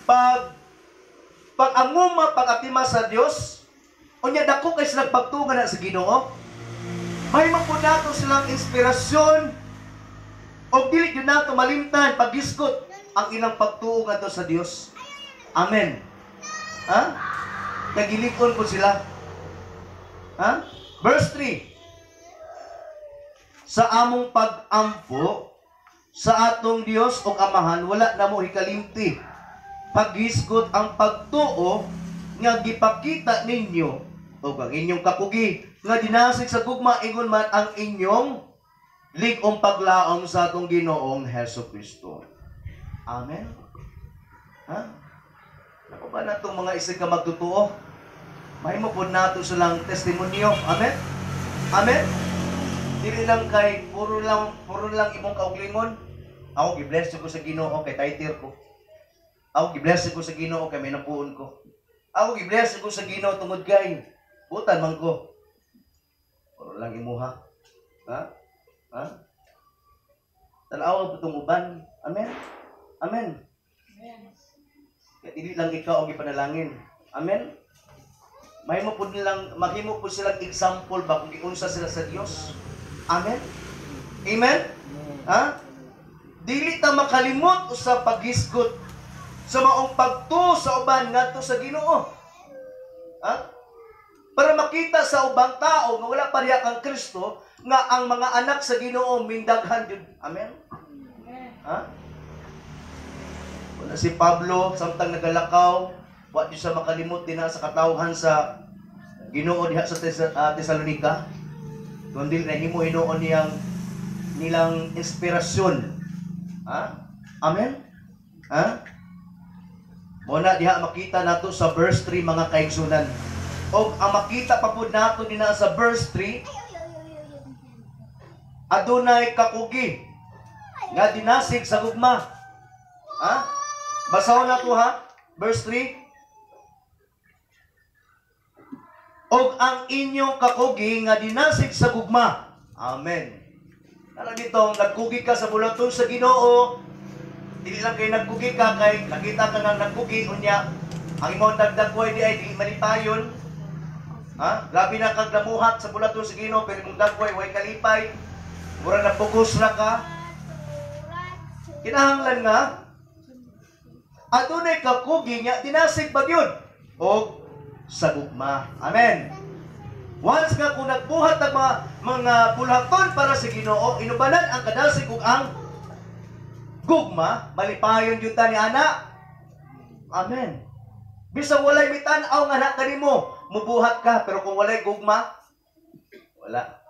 pag pag-anguma, pag-atima sa Dios, unya dako kay sila pagtuo na sa Ginoo, mahimo po nato silang inspirasyon o dili gyud nato malimtan paghisgot ang ilang pagtuo ngadto sa Dios. Amen. Ha? Kagilikon po sila. Ha? Verse 3. Sa among pag-ampo sa atong Dios ug Amahan, wala na mo hikalimti paghisgot ang pagtuo nga gipakita ninyo ug ang inyong kakugi nga dinasig sa gugma ingon man ang inyong lig-ong paglaom sa atong Ginoong Hesus Kristo. Amen. Ha? Ako ba natong mga isig ka magtotoo? Mahimo po nato silang testimonyo. Amen. Amen. Dili lang kay puro lang imong kauglingon. Ako gi-bless ko sa Ginoo kay tighter ko. Ako gi-bless ko sa Ginoo kay may napuon ko. Ako gi-bless ko sa Ginoo tungod kay butan man ko. Pero lang imuha. Ha? Ha? Tan-awa po itong uban. Amen? Amen. Kaya dili lang ikaw ang gipanalangin. Amen? Mahimo po nilang, mahimo po silang example ba kung giunsa sila sa Dios. Amen? Amen? Ha? Dili ta makalimot sa paghisgot sa maong pagtuo sa uban ngadto sa Ginoo. Ha? Para makita sa ubang tao nga wala pa diha kang Kristo nga ang mga anak sa Ginoo mindaghan jud. Amen? Ha? Wala si Pablo samtang nagalakaw, wa jud sa makalimot dinha sa katawhan sa Ginoo diha sa Tesalonica. Kundi nahimo hinuon niyang nilang inspirasyon. Ha? Amen? Ha? Muna diha makita nato sa verse 3 mga kaigsunan. Og ang makita pa pud nato dinha sa verse 3, adunay kakugi nga dinasig sa gugma. Ha? Basahon nato ha, verse 3. Og ang inyong kakugi nga dinasig sa gugma. Amen. Tara dito, nagkugi ka sa bulaton sa Ginoo. Dili lang kay nagkugi ka kay nakita ka nga nagkugi unya ang imong dagdagway di ay dili malipayon. Ha? Grabe na kag namuhat sa bulaton sa Ginoo pero imong dagway way kalipay. Mura na pugos ra ka. Kinahanglan nga adunay kakugi nga dinasig ba gyud og sa gugma. Amen. Once nga kung nagbuhat ang mga bulaton para sa Ginoo, inubanan ang kadasig ug ang gugma, malipayon gyud ta ni ana. Amen. Bisag walay mitan-aw nga na kanimo, mubuhat ka, pero kung walay gugma, wala.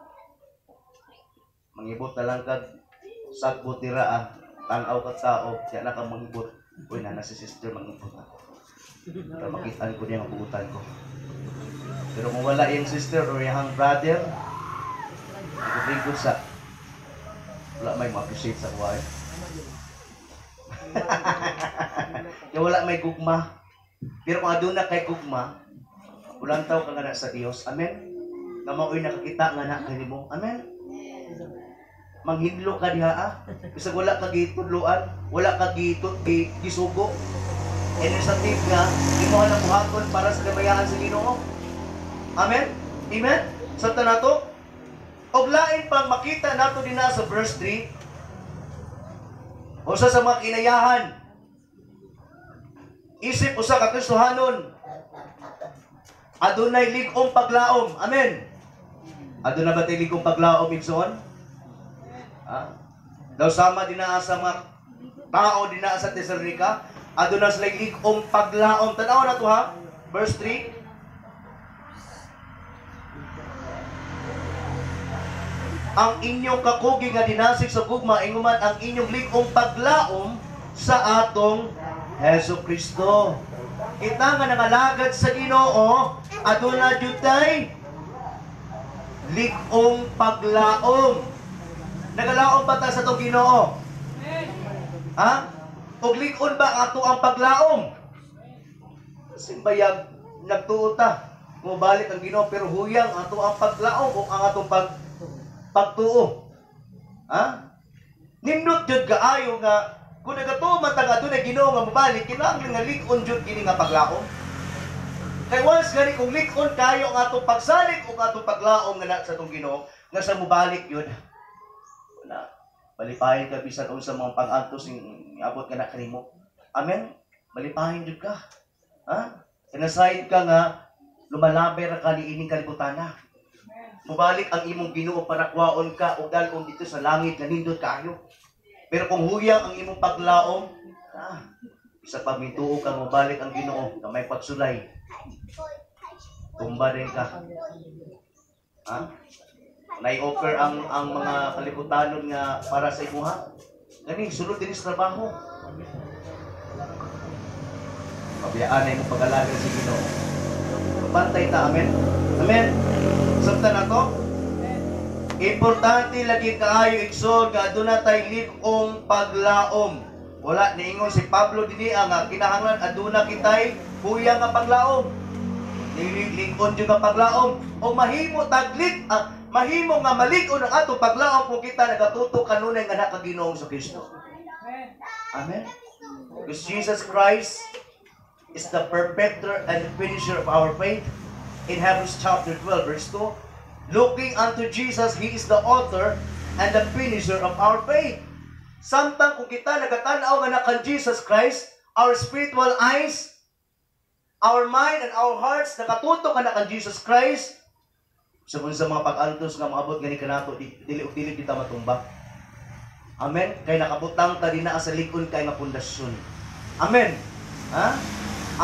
Mangibot na lang kag sagbot dira ah, tan-aw ka tao, diya na ka mangibot. Uy, nana si sister mangibot ako. Para makitaan ko niya mabuutan ko. Pero kung wala iyang sister or iyang brother, ikot sa wala may ma-appreciate sa kuha eh. Kaya wala may gugma. Pero kung aduna kay gugma, ulang tao ka nga na sa Dios. Amen? Nga mao'y nakakita nga na kanimo. Amen? Manghinlo ka diha ah. Bisag wala ka gitudloan, wala ka gisugo. And sa tip nga, imo na buhaton para sa kamayahan sa Ginoo. Amen? Amen? Sa nato? Og lain pang makita nato dinha sa verse 3, usa sa mga kinayahan, isip usa ka Kristohanon, adunay lig-ong paglaom. Amen? Aduna ba tay lig-ong paglaom, igsoon? Ha? Daw sama dinha sa mga tao dinha sa Tesalonica, aduna sila lig-ong paglaom. Tan-aw na to ha, verse 3. Ang inyong kakugi nga dinasig sa gugma, inguman ang inyong lig-ong paglaom sa atong Hesus Kristo. Kita nga nangalagad sa Ginoo, aduna jud tay lig-ong paglaom. Nagalaom ba ta sa atong Ginoo? Ha? Og lig-on ba ato ang paglaom? Simbayag nagtuo ta, mobalik ang Ginoo pero huyang ato ang paglaom o ang atong pagtuo. Ha? Nindot jud kaayo nga kung nagatuo man ta nga adunay Ginoo nga mobalik, kinahanglan nga lig-on jud kini nga paglaom. Kay once gani kung lig-on kayo ang atong pagsalig o atong paglaom nga na sa atong Ginoo nga sa mobalik yun. Wala. Malipahin ka bisan unsa mga pag-antos ning abot ka na kanimo. Amen. Malipahin jud ka. Ha? Kinasayod ka nga lumalabay ra ka niining kalibutana. Mubalik ang imong Ginoo para kwaon ka o dalon dito sa langit nga nindot kaayo. Pero kung huyang ang imong paglaom, isa pa mituo ka mubalik ang Ginoo nga may pagsulay. Tumba din ka. Ha? Nai-offer ang mga kalibutanon nga para sa imuha. Gani sulod dinhi sa trabaho. Pabiyaan na imong pag-alaga sa Ginoo. Pantay ta, amen. Amen. Sabta na to. Importante lagi kaayo igsoon nga aduna tay lig-ong paglaom. Wala niingon si Pablo dinhi nga kinahanglan aduna kitay kuya nga paglaom. Nilingon jud nga paglaom o mahimo taglit mahimo nga malig-on ang atong paglaom kung kita nagatuto kanunay nga naka Ginoong Kristo. Amen. Because Jesus Christ is the perfecter and finisher of our faith. In Hebrews chapter 12 verse 2, looking unto Jesus, He is the author and the finisher of our faith. Samtang kung kita nagatanaw nga na Jesus Christ, our spiritual eyes, our mind and our hearts nakatutok ka na kan Jesus Christ, sa kung sa mga pag-antos nga maabot gani kanato, dili og dili kita matumba. Amen. Kay nakabutang ta dinha sa lig-on kay nga pundasyon. Amen. Ha?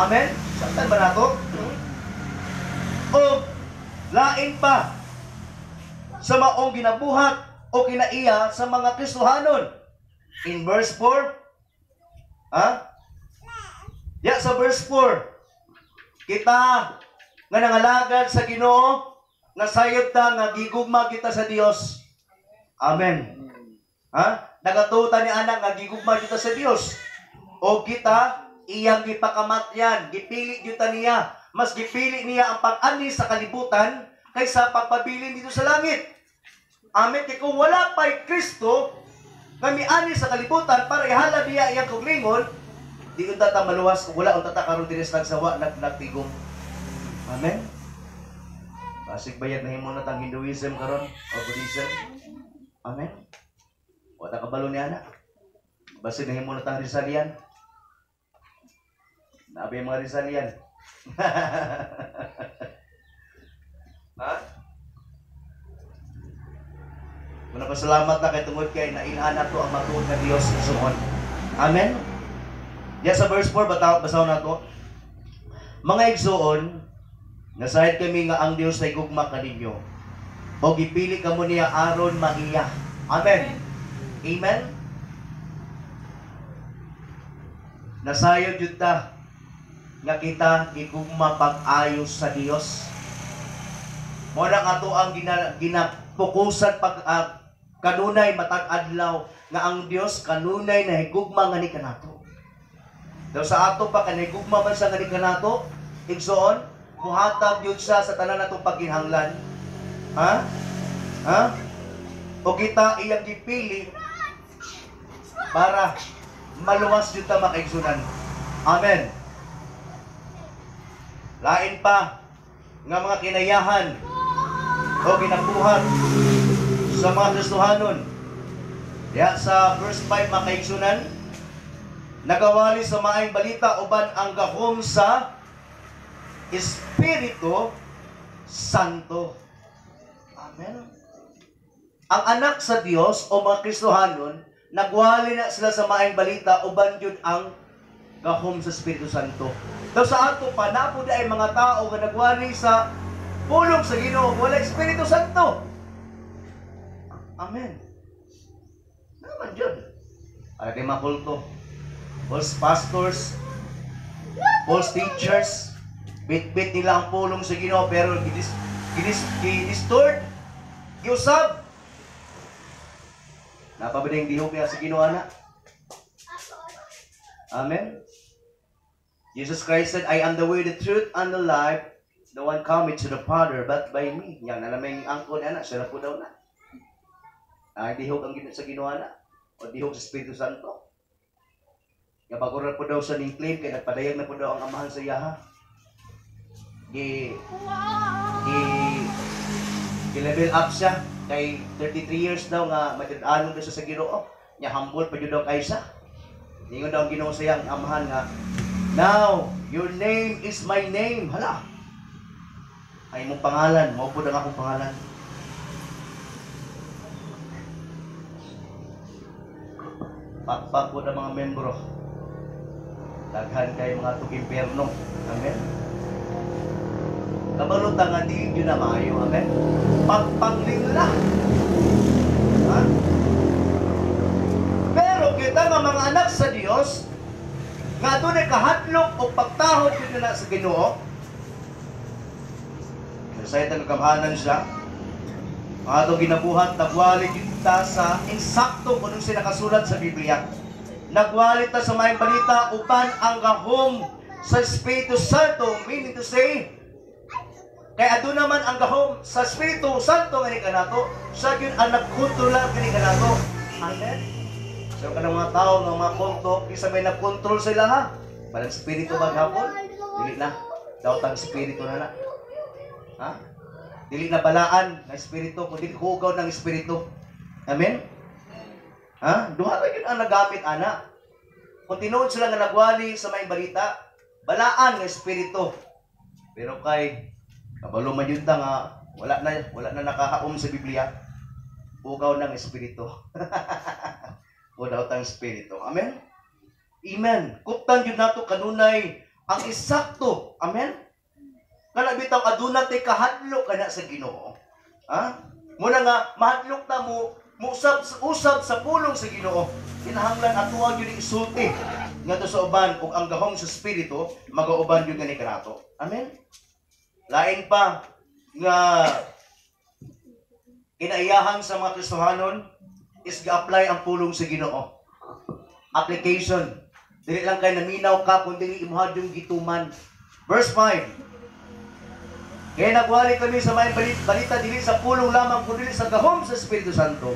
Amen. Samtan ba nato? O lain pa sa maong ginabuhat o kinaiya sa mga Kristohanon. In verse 4, ha? Ya sa verse 4, kita nga nangalagad sa Ginoo, nga sayod ta nga gigugma kita sa Dios. Amen. Ha? Nagatuta ni anak nga gigugma kita sa Dios. O kita iyang gipakamatyan, gipili gyud ta niya. Mas gipili niya ang pag-ani sa kalibutan kaysa pagpabilin dito sa langit. Amen. Kay kung wala pa'y Kristo nga miani sa kalibutan para ihalad niya iyang kuglingon, di unta ta maluwas kung wala unta ta karon diri sa nagsawa nagtigom. Amen. Basig bayag nahimo na tang Hinduism karon o Buddhism. Amen. Wala kabalo niya na. Basig nahimo na tang Rizalian. Nabi mga Rizalian. Ha? Muna pasalamat na kay tungod kay nailhan nato ang matuod nga Dios suon. Amen. Ya sa verse 4 basahon nato. Mga igsuon, nasayod kami nga ang Dios ay gugma kaninyo. O gipili kamo niya aron maiya. Amen. Amen. Nasayod jud ta nga kita gigugma pag-ayos sa Dios. Mo na ato ang ginapukusan pag kanunay matag adlaw nga ang Dios kanunay nahigugma nga ni kanato. Daw sa ato pa kanahigugma man sa nga ni kanato, igsoon, muhatag gyud siya sa tanan natong pagginhanglan. Ha? Ha? O kita iyang gipili para maluwas jud ta makaigsunan. Amen. Lain pa nga mga kinayahan o ginabuhat sa mga Kristohanon. Ya sa verse 5 makaigsunan, nagawali sa maayong balita uban ang gahom sa Espiritu Santo. Amen. Ang anak sa Dios o mga Kristohanon, nagwali na sila sa maayong balita uban jud ang gahom sa Espiritu Santo. Daw sa ato pa napo ay mga tao nga nagwali sa pulong sa Ginoo wala Espiritu Santo. Amen. Naman jud. Ay kay makulto. False pastors, false teachers, bit-bit nila ang pulong sa Ginoo pero gidistort, giusab. Napabading dihog niya sa Ginoo ana. Amen. Jesus Christ said, I am the way, the truth, and the life. No one cometh to the Father but by me. Yan, alam mo yung angkon, anak, siya na po daw na. Ay, dihog ang sa Ginoo na. O dihog sa Espiritu Santo. Nga bago na po daw sa ning claim, kaya nagpadayag na po daw ang amahan sa iyaha. Gi-level up siya. Kay 33 years daw nga matid-anon daw siya sa Ginoo. Nya humble pa jud daw kay siya. Ningon daw ang Ginoo sa iyang amahan nga, now, your name is my name. Hala. Ay mong pangalan, mao pud ang akong pangalan. Pakpak po ng mga membro. Daghan kay mga tug-impyerno. Amen. Kabalo ta nga di gyud na maayo. Amen. Pagpanglingla. Ha? Pero kita nga mga anak sa Dios, nga adunay kahadlok o pagtahod gyud na sa Ginoo. Sa itang kagamhanan siya, ang atong ginabuhat, nagwali gyud ta sa insakto kung anong sinakasulat sa Biblia. Nagwali ta sa maayong balita uban ang gahom sa Espiritu Santo, meaning to say, kay aduna man ang gahom sa Espiritu Santo ngani kanato, siya gyud ang nagkontrolar kani kanato. Amen. So kanang mga tao nga mga kulto, isa may nagkontrol sa ilaha. Balang espiritu ba gihapon? Dili na. Daotang espiritu na na. Ha? Dili na balaan ng espiritu, kundi hugaw ng espiritu. Amen? Ha? Duha ra gyud ang nagamit ana. Kung tinuod sila nga nagwali sa maayong balita, balaan ng espiritu. Pero kay kabalo man yun ta nga wala na nakahaom sa Biblia. Hugaw ng espiritu. O daotang espiritu. Amen? Amen. Kuptan yun nato kanunay ang isakto. Amen? Kana bitaw aduna tay kahadlok kana sa Ginoo. Ha? Muna nga mahadlok ta mo muusab usab sa pulong sa Ginoo. Kinahanglan atoa gyud isulti ngadto sa uban ug ang gahom sa espiritu magauban gyud gani kanato. Amen. Lain pa nga kinaiyahan sa mga Kristohanon is ga-apply ang pulong sa Ginoo. Application. Dili lang kay naminaw ka kundi imuha yung gituman. Verse 5. Kaya nagwali kami sa may balita dili sa pulong lamang kundi sa gahom sa Espiritu Santo.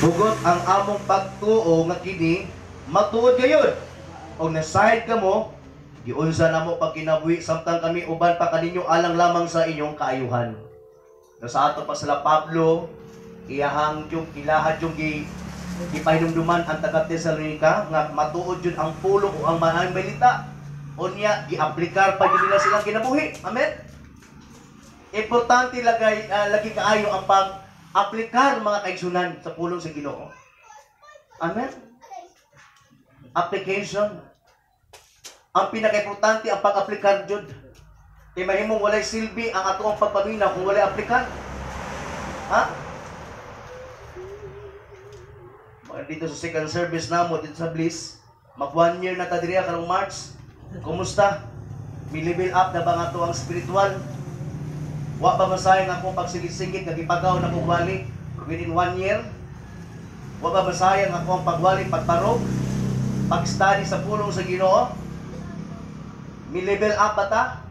Hugot ang among pagtuo nga kini matuod gayud. Og nasayod kamo, giunsa namo pagkinabuhi samtang kami uban pa kaninyo alang lamang sa inyong kaayuhan. No, sa ato pa sila Pablo, iyahang yung ilahad yung gipahinumduman ang taga Tesalonica nga matuod yun ang pulong o ang maayong balita. Unya giaplikar pa gyud nila silang kinabuhi. Amen. Importante lagay lagi kaayo ang pag-aplikar, mga kaigsunan, sa pulong sa Ginoo. Amen. Application. Ang pinaka-importante ang pag-aplikar jud. Kay mahimong walay silbi ang atoang pagpaminaw kung walay aplikar. Ha? Mga dito sa second service namo dito sa Bliss, mag one year na ta diri karong March. Kumusta? Mi level up na ba nga to ang spiritual? Wa ba masayang akong pagsigit-sigit nga gipagaw na kong wali within one year? Wa ba masayang ako ang pagwali, pagtarog, pag-study sa pulong sa Ginoo? Mi level up ba ta?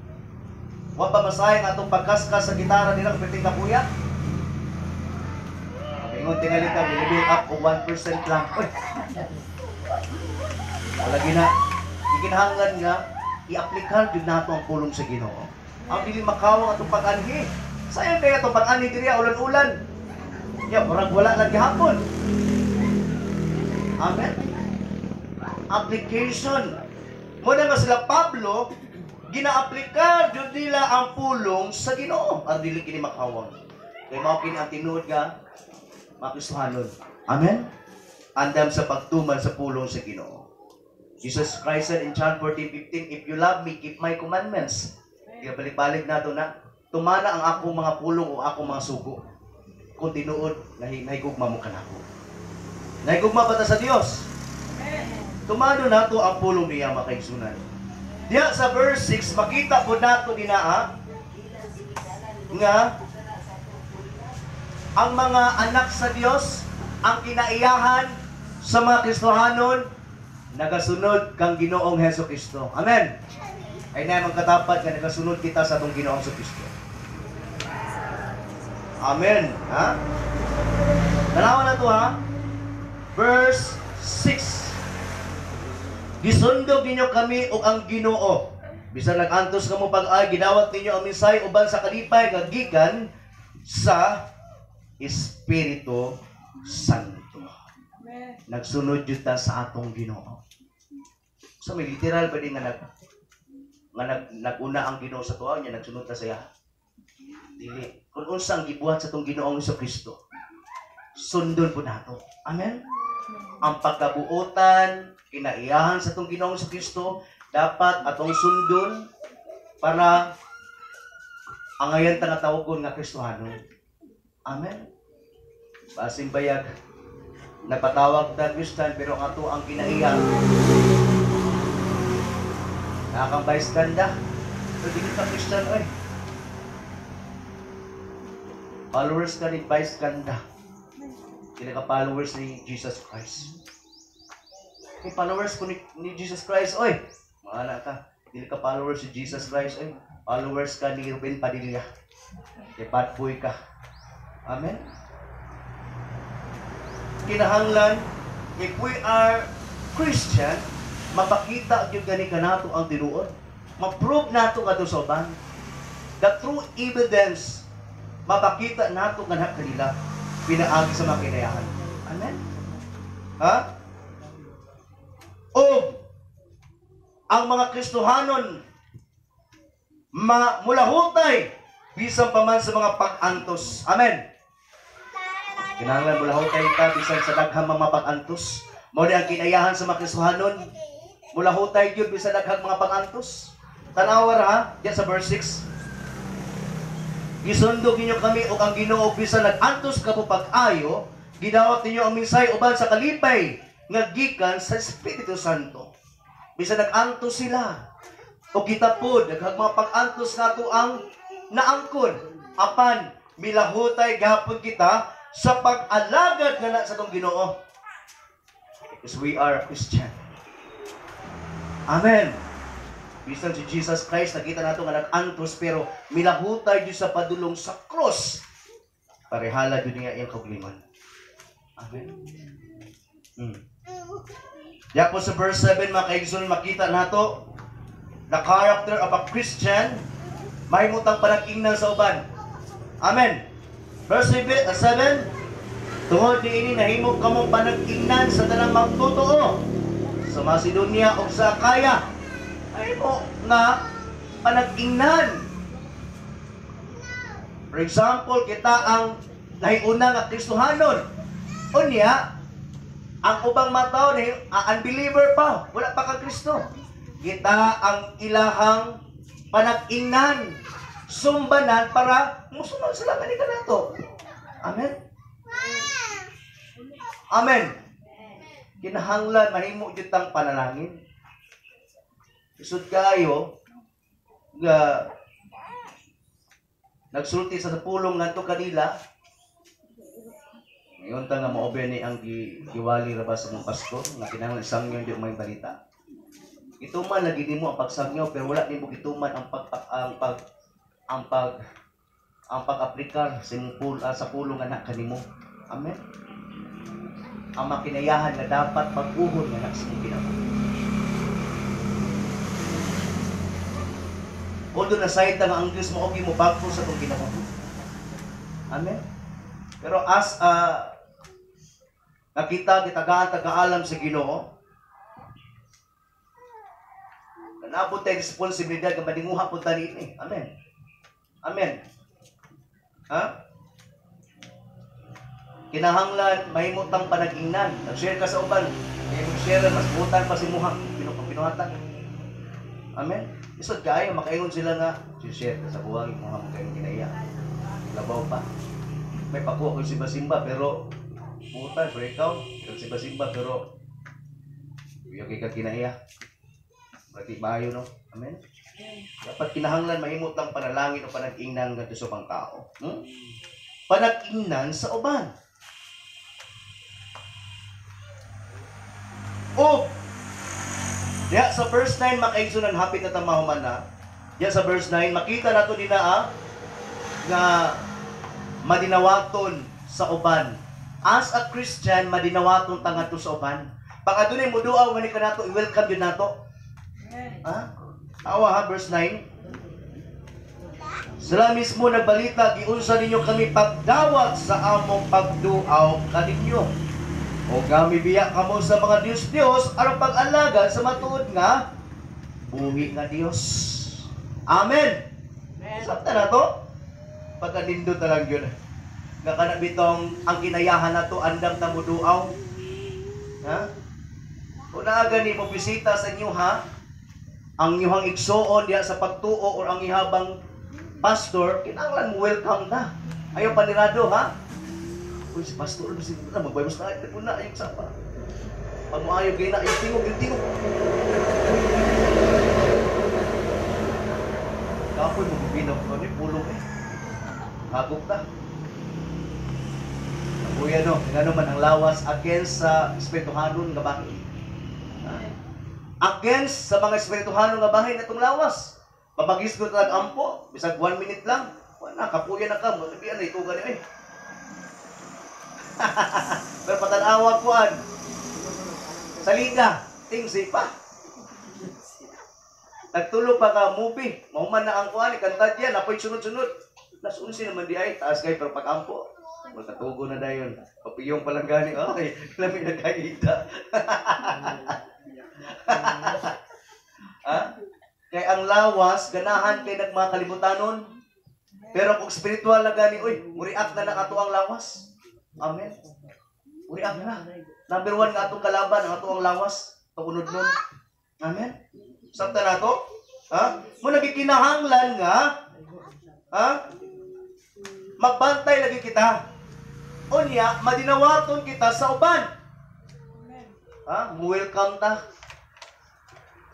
Wa ba masayang atong pagkaskas sa gitara nila kung kapuya? Ingon tingali ka, mi level up o 1% lang. Uy! Wala gina. Gikinahanglan nga, i-aplikar jud nato ang pulong sa Ginoo. Ang dili makawang atong pag-anhi. Sayang kaya atong pag-anhi diri ulan-ulan. Ya, murag wala lang gihapon. Amen. Application. Muna nga sila Pablo, gina-aplikar jud nila ang pulong sa Ginoo. Ang dili kini makawang. Kay mao kini ang tinuod nga mga Kristohanon. Amen. Andam sa pagtuman sa pulong sa Ginoo. Jesus Christ said in John 14:15, "If you love me, keep my commandments." Kaya balik-balik nato na, tumana ang akong mga pulong o akong mga sugo. Kung tinuod, nahigugma mo kanako. Nahigugma ba ta sa Dios? Tumano nato ang pulong niya, mga kaigsunan. Diya sa verse 6, makita po nato dinaa nga ang mga anak sa Dios, ang kinaiyahan sa mga Kristohanon, nagasunod kang Ginoong Heso Kristo. Amen. Ay na magkatapat nga nagasunod kita sa atong Ginoong Heso Kristo. Amen. Ha? Tanawa na to, ha. Verse 6. Gisundog ninyo kami ug ang Ginoo. Bisan nag-antos kamo pag-ay, gidawat ninyo ang mensahe uban sa kalipay nga gikan sa Espiritu Santo. Nagsunod jud ta sa atong Ginoo. Sa may literal ba din nga nag naguna ang Ginoo sa tuwa niya nagsunod ta sa iya? Dili. Kung unsa ang gibuhat sa atong Ginoong Kristo, sundon po nato. Amen. Ang pagkabuotan, kinaiyahan sa atong Ginoong Kristo, dapat atong sundon para angayan ta nga tawagon nga Kristohanon. Amen. Basin bayag nagpatawag ta Christian pero ang ato ang kinaiya nakakang bystander. Pero dili ka Christian oy. Followers ka ni bystander. Dili ka followers ni Jesus Christ. Kay followers ko ni Jesus Christ, oy. Maana ka. Dili ka followers si Jesus Christ, oy. Followers ka ni Ruben Padilla. Kay bad boy ka. Amen? Kinahanglan, if we are Christian, mapakita gyud gani kanato ang tinuod. Ma-prove nato ngadto sa uban. The true evidence, mapakita nato nga kanila pinaagi sa mga kinayahan. Amen? Ha? O ang mga Kristohanon mulahutay bisan pa man sa mga pag-antos. Amen. Kinahanglan mulahutay ka bisan sa daghang mga pag-antos. Mao ni ang kinayahan sa mga Kristohanon. Mulahutay gyud bisan daghang mga pag-antos. Tanawa ra ha, diyan sa verse 6. Gisundog ninyo kami og ang Ginoo bisan nag-antos ka po pag-ayo, gidawat ninyo ang mensahe uban sa kalipay nga gikan sa Espiritu Santo. Bisan nag-antos sila, o kita pod daghang mga pag-antos nato ang naangkon, apan milahutay gahapon kita sa pag-alagad nga na sa atong Ginoo. Because we are Christian. Amen. Bisan si Jesus Christ, nakita nato nga nag-antos, pero milahutay gyud sa padulong sa cross. Parehala gyud niya iyang kaugalingon. Amen. Ya po sa verse 7, mga kaigsoon, makita nato the character of a Christian, mahimutang panag-ingnan sa uban. Amen. Verse 7, tungod niini nahimo kamong panag-ingnan sa tanang magtotoo sa Macedonia ug sa Acaya. Mahimo nga panag-ingnan. For example, kita ang nahiuna nga Kristohanon. Unya, ang ubang mga tao unbeliever pa, wala pa kang Kristo. Kita ang ilahang panag-ingnan, sumbanan para musunod sila kanika nato. Amen. Amen. Kinahanglan mahimo jud tang panalangin. Isod kayo nga nagsulti sa pulong ngadto kanila. Ngayon ta nga maobe ni ang giwali ra ba sa mong pastor nga kinahanglan sangyo di may balita. Gituman lagi nimo ang pagsangyo pero wala nimo gituman ang pag ang pag ang pag ang pag-aplikar sa imong sa pulong nga kanimo. Amen. Ang makinayahan nga dapat pag-uhon nga sa imong kinabuhi. Although nasayta nga ang Diyos mo okay mo bag-o sa itong kinabuhi. Amen. Pero as nakita gitagaan tagaalam sa Ginoo, kanabot tayo responsibilidad nga madinguha po tani ini. Amen. Amen. Ha? Kinahanglan mahimutang panag-ingnan. Nag-share ka sa uban, share mas butan pa si muha pinuhatan. Amen. Isod kaayo makaingon sila nga share ka sa buwang imong mo kayong kinaiya. Labaw pa. May pakuha ko simba-simba pero butan pero ikaw simba-simba pero iyo kay ka kinaiya. Berarti maayo no. Amen. Dapat kinahanglan mahimutang panalangin o panag-ingnan ngadto sa ubang tao. Panag-ingnan sa uban. O diya sa verse 9 makaigsunan hapit na tamahuman na. Diya sa verse 9 makita nato dinaa nga madinawaton sa uban. As a Christian madinawaton ta ngadto sa uban. Pag adunay moduaw ngani kanato i-welcome gyud nato. Ha? Tawa ha verse 9. Sila mismo nagbalita giunsa ninyo kami pagdawat sa among pagduaw kaninyo. O kami biya kamo sa mga Diyos-Diyos aron pag-alagad sa matuod nga buhi nga Dios. Amen. Sabta na to. Pagkanindot na lang yun. Nga kana bitong ang kinayahan nato andam ta mo duaw. Ha? Kung naa gani mo bisita sa inyo ha, ang inyong igsuon diha sa pagtuo or ang ihabang pastor, kinahanglan mo welcome na. Ayaw panirado ha. Uy, si pastor, si na magbayos na ito na yung sapa. Pag maayo gina, yung tingog, yung tingog. Kapoy mo bibinaw ko ni pulong eh. Hagop ta. Kuya no, ngano man ang lawas against sa espirituhanon nga bakit. Against sa mga espirituhano nga bahin atong lawas. Pabagisgot lang ampo, bisag 1 minute lang. Wala, kapuya na ka, mo na itugan ni eh. Pero patanawa kuan. Sa liga, tingsi pa. Nagtulo pa ka movie, mahuman na ang kuan, kanta diyan, apoy sunod-sunod. Las 11 naman di ay, taas kay pero pag-ampo. Magkatugo na dayon. Papiyong pa lang gani, ay, lami na kayita. Ha? Kay ang lawas, ganahan kay nagmakalimutanon. Pero kung spiritual na gani, uy, muriak na lang ato ang lawas. Amen. Muriak na. Number one nga atong kalaban, ang ato ang lawas. Pagunod nun. Amen. Sabta na to? Ha? Mo nagikinahanglan nga, ha? Magbantay lagi kita. Unya, madinawaton kita sa uban. Ha? Welcome ta.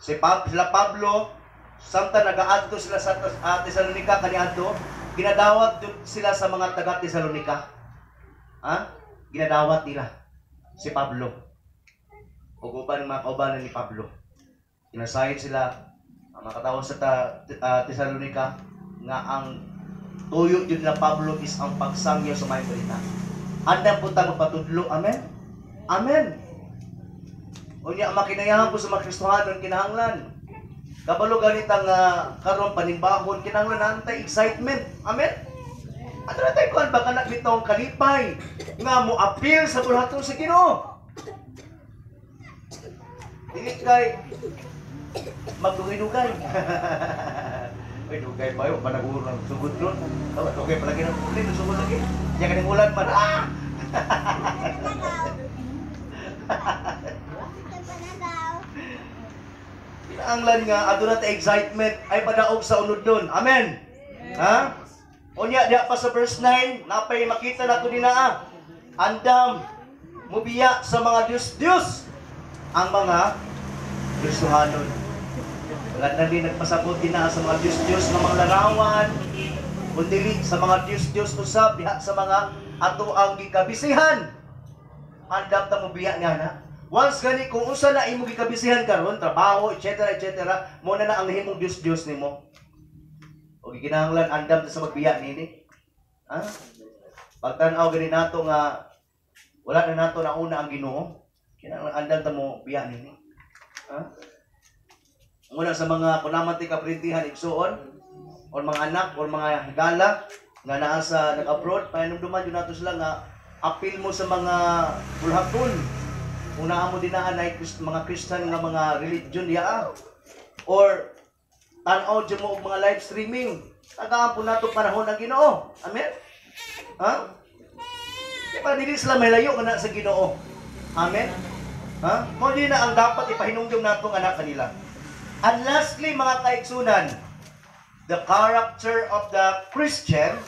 Si sila Pablo, samtang nagaadto sila sa Tesalonica kaniadto, ginadawat dun sila sa mga taga Tesalonica. Ha? Ginadawat nila si Pablo. Ug uban mga kaubanan ni Pablo. Kinasayod sila ang mga katawhan sa Tesalonica nga ang tuyo jud nila Pablo is ang pagsangyo sa maayong balita. Andam po ta magpatudlo. Amen. Amen. Unya makinayahan po sa mga Kristohanon kinahanglan. Kabalo ganit ang karon panimbahon kinahanglan na antay excitement. Amen. Ato na tayo kuan baka na bitong kalipay nga mo appeal sa bulhaton sa Ginoo. Dili kay magdugay-dugay. Uy, dugay pa yun, panaguro ng sugod ron. Oh, dugay pa lagi ng ulit, sugod lagi. Diyan ka ulan man. Ah! Kinahanglan nga aduna ta excitement ay padaog sa unod nun. Amen. Ha? Unya diha pa sa verse 9, napay makita nato dinaa. Andam mubiya sa mga Diyos-Diyos ang mga Kristohanon. Wala na din nagpasabot dinaa sa mga Diyos-Diyos nga mga larawan, kundi sa mga Diyos-Diyos usab diha sa mga ato ang gikabisihan. Andam ta mubiya nga na. Once gani kung unsa na imong gikabisihan karon, trabaho, etc., etc., mo na na ang nahimong Diyos-Diyos nimo. O gikinahanglan andam ta sa magbiya nini. Ha? Pagtan-aw gani nato nga wala na nato nauna ang Ginoo, kinahanglan andam ta mo biya nini. Ha? Una sa mga kunaman ti kaprintihan igsuon or mga anak or mga higala nga naa sa nag-abroad, pahinumduman jud nato sila nga apil mo sa mga bulhaton. Kung naa mo dinaan ay mga Christian nga mga religion diha or tan-aw jud mo og mga live streaming. Tagaan po nato panahon ang Ginoo. Amen. Ha? Di ba dili sila mahilayo kana sa Ginoo. Amen. Ha? Mo di na ang dapat ipahinumdum natong anak kanila. And lastly, mga kaigsunan, the character of the Christian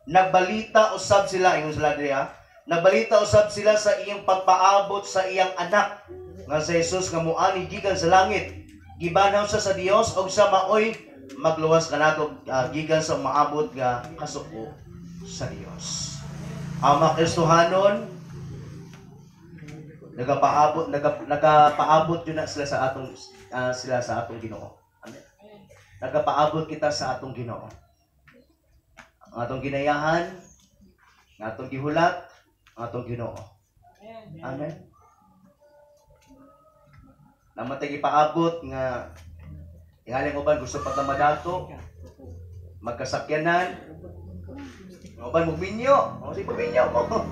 nagbalita usab sila, ingon sila diriha, nagbalita usab sila sa iyang pagpaabot sa iyang anak nga si Jesus nga moani gikan sa langit. Gibanaw siya sa Dios og sa maoy magluwas kanato gikan sa maabot nga kasuko sa Dios. Ang mga Kristohanon nagapaabot yun na sila sa atong Ginoo. Amen. Nagapaabot kita sa atong Ginoo. Ang atong ginayahan, ang atong gihulat, ang atong Ginoo. Amen. Namatay ipaabot nga ihaling uban gusto pa ta madato, magkasakyanan, uban magminyo, o sige magminyo mo.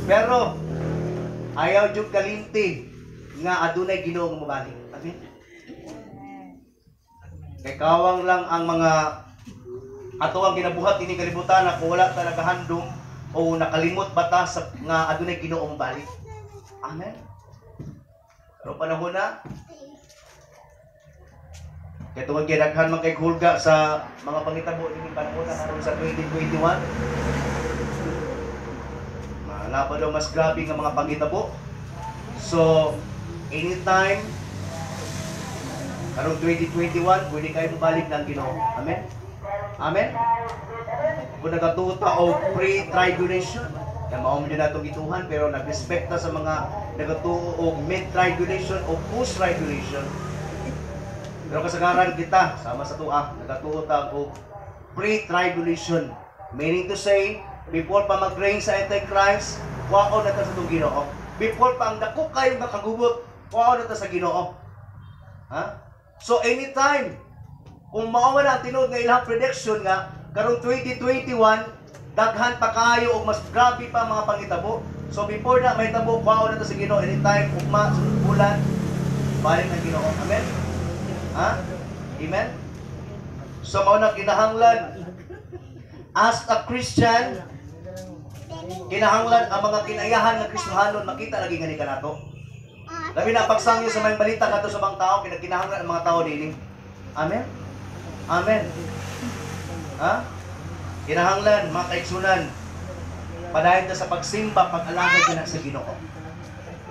Pero ayaw jud kalimti nga adunay Ginoo nga mobalik. Amen. Kay kawang lang ang mga ato ang ginabuhat ini kalibutan na kung wala ta nagahandom o nakalimot ba ta sa nga adunay Ginoo mobalik. Amen. Pero panahon na kay tungod kay daghan man kay hulga sa mga pangitabo ini panahon na karon sa 2021. Wala pa daw mas grabe nga mga pangitabo. So, anytime karong 2021, pwede kayo mabalik ng Ginoo. Amen? Amen? Kung nagatuta o pre-tribulation. Kaya mao man natong gituhan, pero nagrespekta sa mga nagatuo og mid-tribulation o post-tribulation. Pero kasagaran kita, sama sa tua, nagatuo ta og pre-tribulation. Meaning to say, before pa mag-reign sa Antichrist, kuwaon na ta sa itong Ginoo. Before pa ang dako kayo makagubot, kuwaon na ta sa Ginoo. Ha? So anytime, kung mao man ang tinuod nga ilang prediction nga karong 2021 daghan pa kayo og mas grabe pa mga pangitabo. So before na may tabo, kuwaon na ta sa Ginoo anytime, ugma, sunod bulan, balik ang Ginoo. Amen? Ha? Amen? So mao na kinahanglan as a Christian, kinahanglan ang mga kinayahan nga Kristohanon makita lagi ngani kanato. Labi na pagsangyo sa may balita kadto sa mga tao, kinahanglan ang mga tao dinhi. Amen? Amen. Ha? Kinahanglan mga kaigsunan, padayon ta sa pagsimba, pag-alagad ka na sa Ginoo.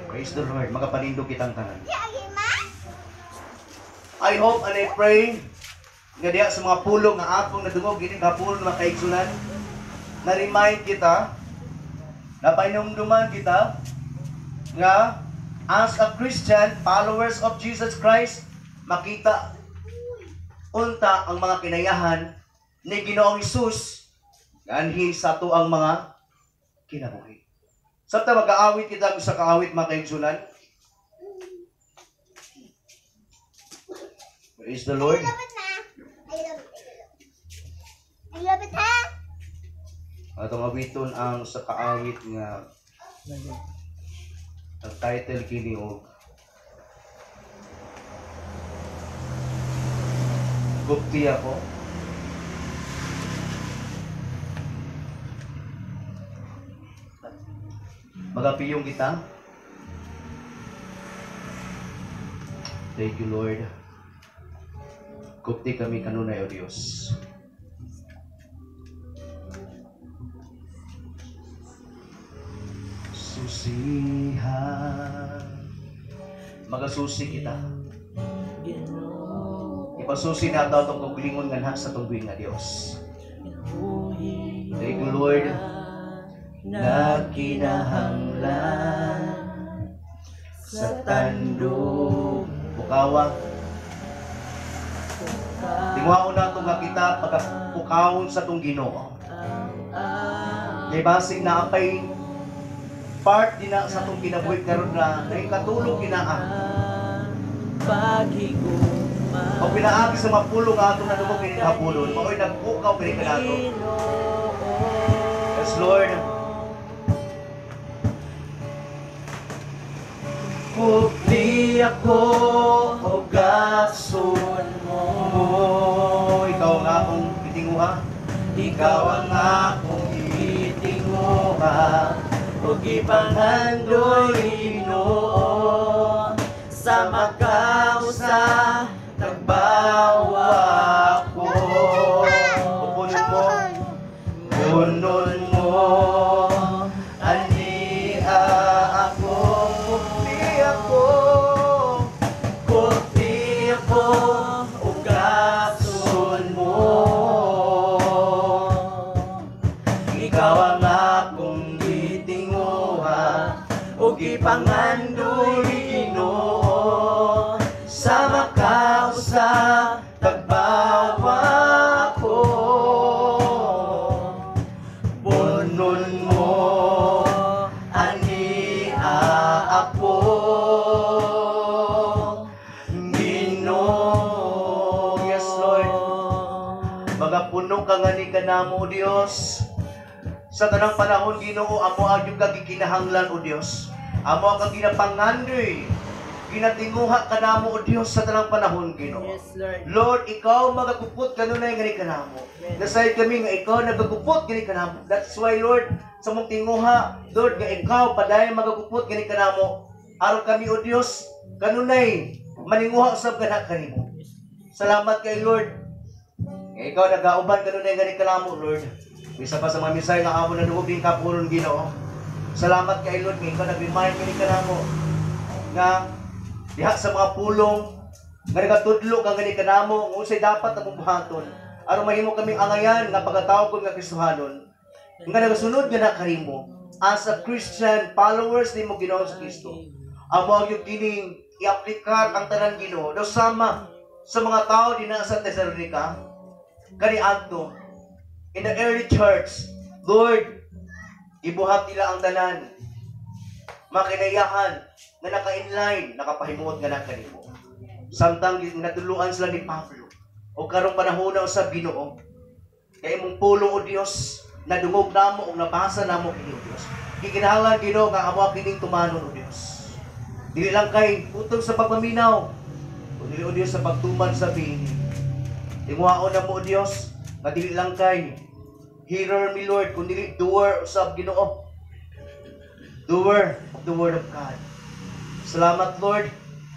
Praise the Lord. Magapanindog kitang tanan. I hope and I pray nga diha sa mga pulong nga atong nadungog gining hapon mga kaigsunan, na remind kita, na painumduman kita nga as a Christian, followers of Jesus Christ, makita unta ang mga kinayahan ni Ginoong Hesus nganhi sa ato ang mga kinabuhi. Sabta mag-aawit kita sa kaawit mga kaigsunan. Praise the Lord. I love it, ha? Atong awiton ang sa kaawit nga ang title kini og Gupti Ako. Magapiyong kita. Thank you, Lord. Gupti kami kanunay, O Dios. Susihan. Magasusi kita. Ipasusi na ito itong kaglingon nga sa tungguin nga Dios. Thank you, Lord. Na kinahanglan sa tandog. Pukawa. Tinguhaon na itong kita pagkapukawon sa itong Ginoo. Kay basig na apay part din na sa itong kinabuhi karon na naikatulog kinaa. O pinaagi sa mga pulong nga atong nadungog kini hapunon, mao'y nagpukaw kini kanato. Yes, Lord. Kupli ako o gason mo. Ikaw ang akong itinguha. Ikaw ang akong itinguha. O gipangandoy Ginoo sa makausa tagbawa ko. Punon mo, punon mo, ania ako, kupti ako, kupti ako, ugason mo. Ikaw ang akong gitinguha, o gipangandoy Ginoo sa makausa tagbawa ko. Punon mo ania ako, Ginoo. Yes, Lord. Magapuno ka nga ni kanamo, O Dios. Sa tanang panahon, Ginoo, amo ang iyong kagikinahanglan, O Dios. Amo ang ginapangandoy, ginatinguha kanamo, O Dios, sa tanang panahon, Ginoo. Yes, Lord. Lord, ikaw magagupot kanunay ngani kanamo. Nasayod kami nga ikaw nagagupot ngani kanamo. That's why, Lord, sa mong tinguha, Lord, nga ikaw padayon magagupot ngani kanamo. Aron kami, O Dios, kanunay maninguha usab kana kanimo. Salamat kay Lord. Nga ikaw nagauban kanunay ngani kanamo, Lord. Bisa pa sa mga misay nga amo na dungog din kapunon, Ginoo. Salamat kay Lord nga ikaw nag-remind kani kanamo nga diha sa mga pulong nga nagatudlo ka ngani kanamo nga unsay dapat among buhaton aron mahimo kaming angayan nga pagkatawag nga Kristohanon nga nagasunod nga na kanimo. As a Christian followers nimo, Ginoo sa Kristo, amo ang kining i-aplikar ang tanan, Ginoo. Daw sama sa mga tao dinha sa Thessalonica kaniadto in the early church, Lord, ibuhat nila ang tanan makinaiyahan nga naka-inline, nakapahimuot nga na kanimo. Samtang natuluan sila ni Pablo, o karong panahon na usab, Ginoo, kay imong pulong, o Dios, nadungog namo ug nabasa namo kini, o Dios. Gikinahanglan, Ginoo, nga amo kining tumanon, o Dios. Dili lang kay putong sa pagpaminaw, kundi, o Dios, sa pagtuman sa bini. Tinguhaon na mo, o Dios, nga dili lang kay hearer mi, Lord, kundi doer usab, Ginoo. Doer of the word of God. Salamat, Lord.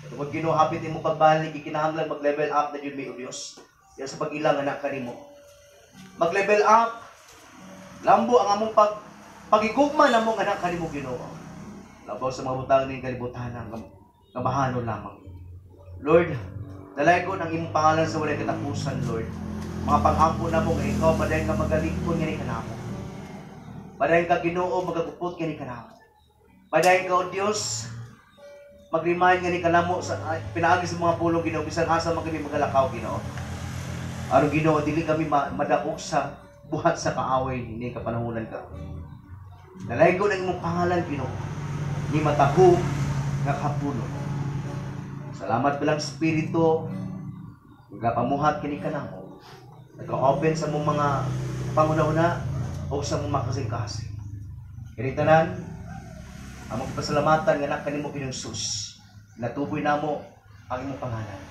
Tungod, Ginoo, hapit imo pagbalik, gikinahanglan mag-level up na jud mi, o Dios. Yan sa pag-ilang anak kanimo. Mag-level up. Lambo ang among pagigugma namo anak kanimo, Ginoo. Labaw sa mga butang ning kalibutan ang gamahano lamang. Lord, dalaygon ang imong pangalan sa walay katapusan, Lord. Mga pang-ampo namo nga ikaw padayon nga magalingkod ngani kanamo. Padayon ka, Ginoo, magagupot ngani kanamo. Padayon ka, O Dios, mag-remind ngani kanamo sa pinaagi sa mga pulong, Ginoo, bisan asa man kami magalakaw, Ginoo. Aron, Ginoo, dili kami madaog sa buhat sa kaaway ni kapanahonan ka. Dalaygon ang imong pangalan, Ginoo, ni matahom nga kapuno. Salamat Balaang Espiritu, nagapamuhat kini kanamo. Nag-open sa mong mga panguna-una o sa mong makasing-kasing. Kini tanan, among pasalamatan nga anak kanimo, Ginoong Jesus. Natuboy namo ang imong pangalan.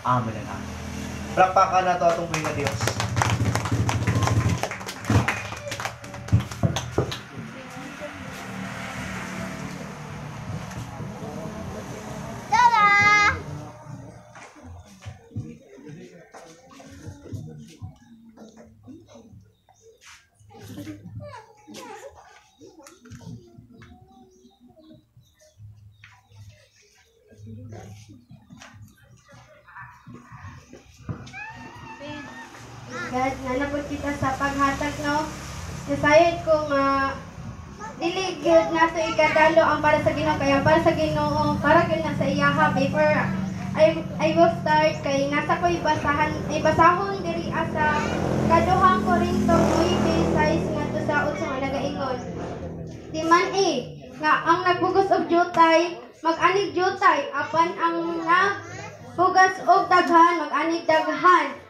Amen and amen. Palakpakan nato atong buhi nga Dios. Tada! God, nga napod kita sa paghatag, no. Nasayod ko nga dili gyud nato ikadalo ang para sa Ginoo, kaya para sa Ginoo para gyud na sa iyaha. Before I will start, kay nasa ko ibasahan ay basahon diri sa Kaduhang Korinto 9:6 ngadto sa 8 nga nagaingon: "Di man eh nga ang nagpugos og jutay mag-anig jutay, apan ang nagpugas og daghan mag-anig daghan.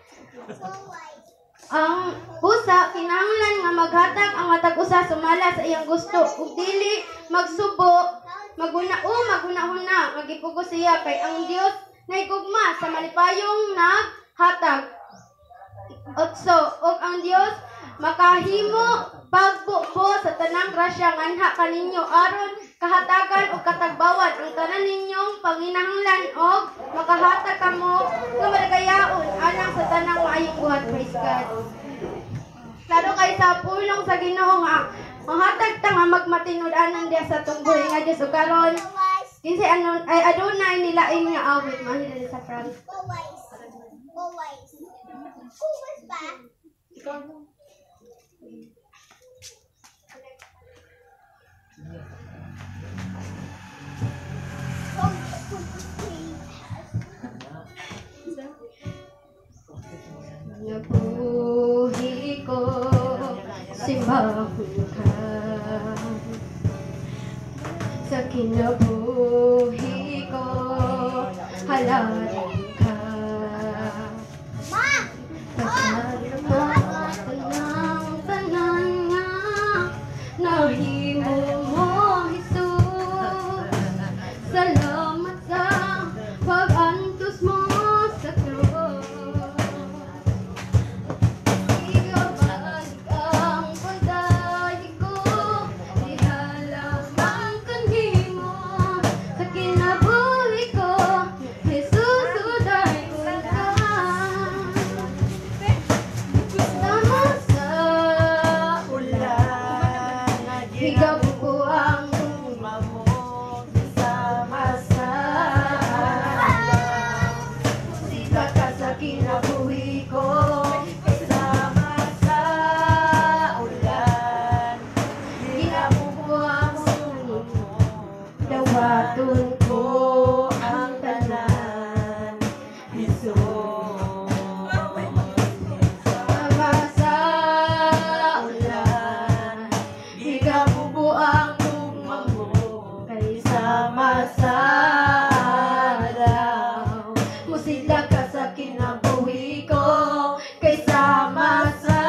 Ang busa kinahanglan nga maghatag ang matag usa sumala sa iyang gusto ug dili magsubo maguna o maghuna-huna nga gipugos siya, kay ang Dios nahigugma sa malipayong naghatag. 8. Ug ang Dios makahimo pagbubo sa tanang grasya nganha kaninyo, aron kahatagan ug katagbawan ang tanan ninyong panginahanglan og makahatag kamo nga madagayaon alang sa tanang maayong buhat." Praise God. Klaro kay sa pulong sa Ginoo nga manghatag ta nga magmatinud-anan diya sa tunggoy nga Dios. Ug karon, kinsay anon ay adunay nilain nga awit, mahila sa front. Always. Always. Always ba? Nabuhi ko, simbahon ka. Sa kinabuhi ko, halaran ka. Ma! Pasalamat ng tanan nga nahimo mo, Jesus. Salamat sa pag-antos mo sa krus. Igabalik ang pagdaig ko, diha lamang kanimo. Sa kinabuhi ko, Jesus, uday ka. Tama sa ulan, higab ko ang Sama. Dawaton ko ang tanan, Jesus. Sama sa ulan, ikabubo ang gugma mo, kay sama sa adlaw. Musidla ka sa kinabuhi ko, kay sama sa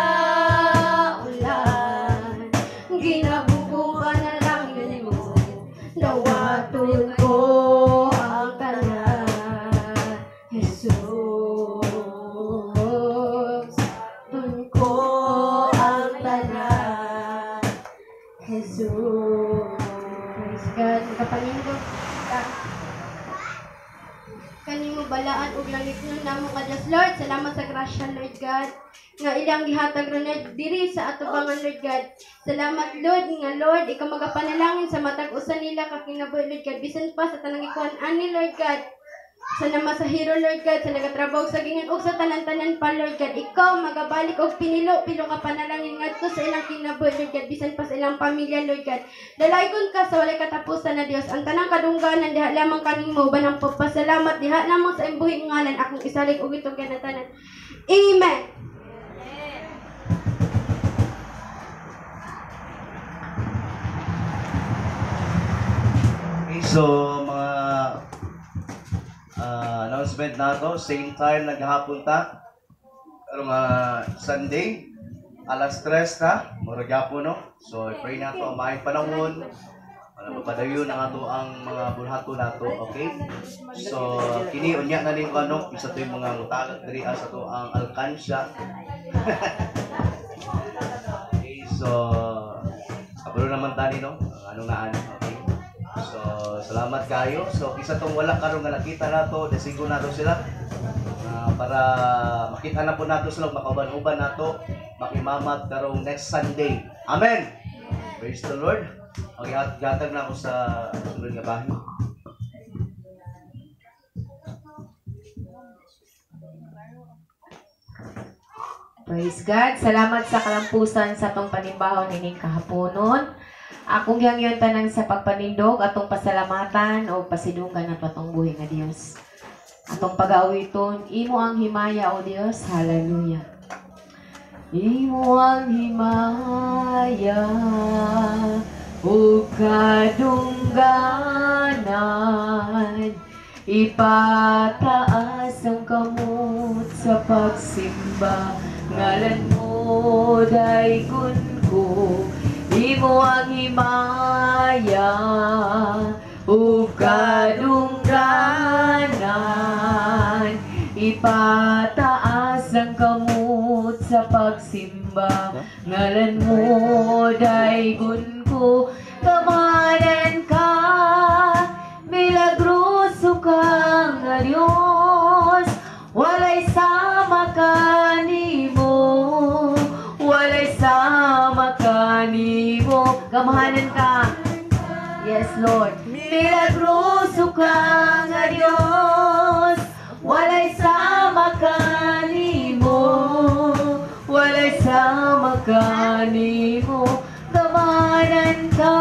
ulan. Ginabubo ka na lang mo, dawaton ko ang tanan, Jesus. Dawaton ko ang tanan, Jesus. Praise God. Kapanindot ka. Kanimo balaan ug langitnon namo ka Diyos, Lord. Salamat sa grasya, Lord God, nga ilang gihatag ron, Lord, diri sa atubangan, Lord God. Salamat, Lord, nga Lord, ikaw magapanalangin sa matag usa nila ka kinabuhi, Lord God. Bisan pa sa tanang ikuan ani, Lord God, sa namasahiro, Lord God, sa nagatrabaho sa gingan ug sa tanan-tanan pa, Lord God, ikaw magabalik og pinilo-pilo ka panalangin ngadto sa ilang kinabuhi, Lord God, bisan pa sa ilang pamilya, Lord God. Dalaygon ka sa walay katapusan na Dios. Ang tanang kadungganan diha lamang kanimo, banang pagpasalamat diha lamang sa imong buhi ngalan akong isalig og itong tanan. Amen. Okay, so mga announcement nato, same time naghapon ta karong Sunday alas 3 ta, murag gyapon, no. So pray nato ang maayong panahon para mapadayon ang ato ang mga bulhato nato, okay? So kini unya na ning ano, isa to yung mga mutagak diri sa ato ang alkansya. Okay, so kabalo naman tani, no, ang ano nga ani, okay? So, salamat kayo. So, isa tong wala karon nga nakita nato, desigo nato sila. Para makita na po nato sila, makauban-uban nato, makimamat karong next Sunday. Amen. Praise the Lord. Okay, gatag na ako sa sunod nga bahin. Praise God. Salamat sa kalampusan sa atong panimbahon ining kahaponon. Akong gihangyon tanan sa pagpanindog, atong pasalamatan o pasidunggan ato atong buhi nga Dios. Atong pag-awiton, imo ang himaya o Dios. Hallelujah. Imo ang himaya ug kadungganan, ipataas ang kamot sa pagsimba, ngalan mo daygon ko. Imo ang himaya ug kadungganan, ipataas ang kamot sa pagsimba, ngalan mo daygon ko. Kamanan ka, milagroso ka nga Diyos, walay sama ka nimo, walay sama ka nimo. Kamahanan ka. Yes, Lord. Milagroso ka nga Diyos, walay sama ka nimo, walay sama ka nimo. Kamahanan ka,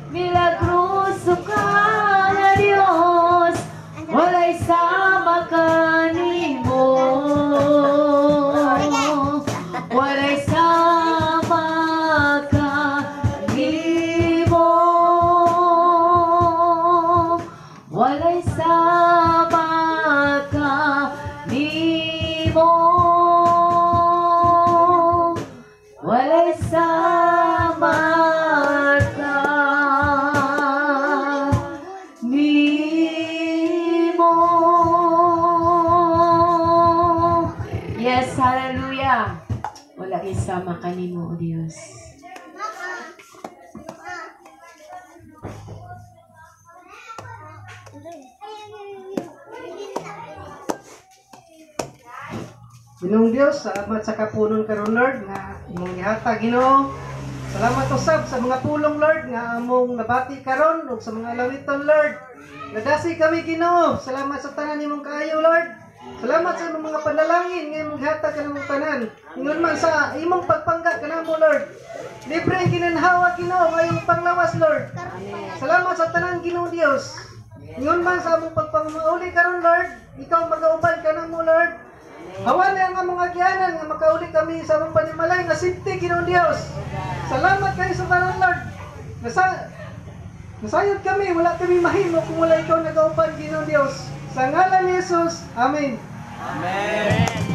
milagroso ka nga Diyos, walay sama ka nimo, walay sama ka nimo, walay sama ka nimo, walay sama ka nimo. Yes, hallelujah. Wala isama kanimo, O Dios. Ginoong Dios, salamat sa kapunon karon, Lord, nga imong gihatag, Ginoo. Salamat usab sa mga pulong, Lord, nga among nabati karon ug sa mga alawiton, Lord. Nadasi kami, Ginoo. Salamat sa tanan nimong kaayo, Lord. Salamat sa imong mga panalangin nga imong gihatag kanamong tanan. Ingon man sa imong pagpangga kanamo, Lord. Libre ang ginanhawa, Ginoo, ngayong panglawas, Lord. Salamat sa tanan, Ginoo Dios. Ingon man sa among pagpangmauli karon, Lord, ikaw magauban kanamo, Lord. Hawan ang among agyanan nga makauli kami sa among panimalay nga safety, Ginoo Dios. Salamat kayo sa tanan, Lord. Nasayod kami, wala kami mahimo kung wala ikaw nagauban, Ginoo Dios. Sa ngalan ni Jesus, Amen. Amen.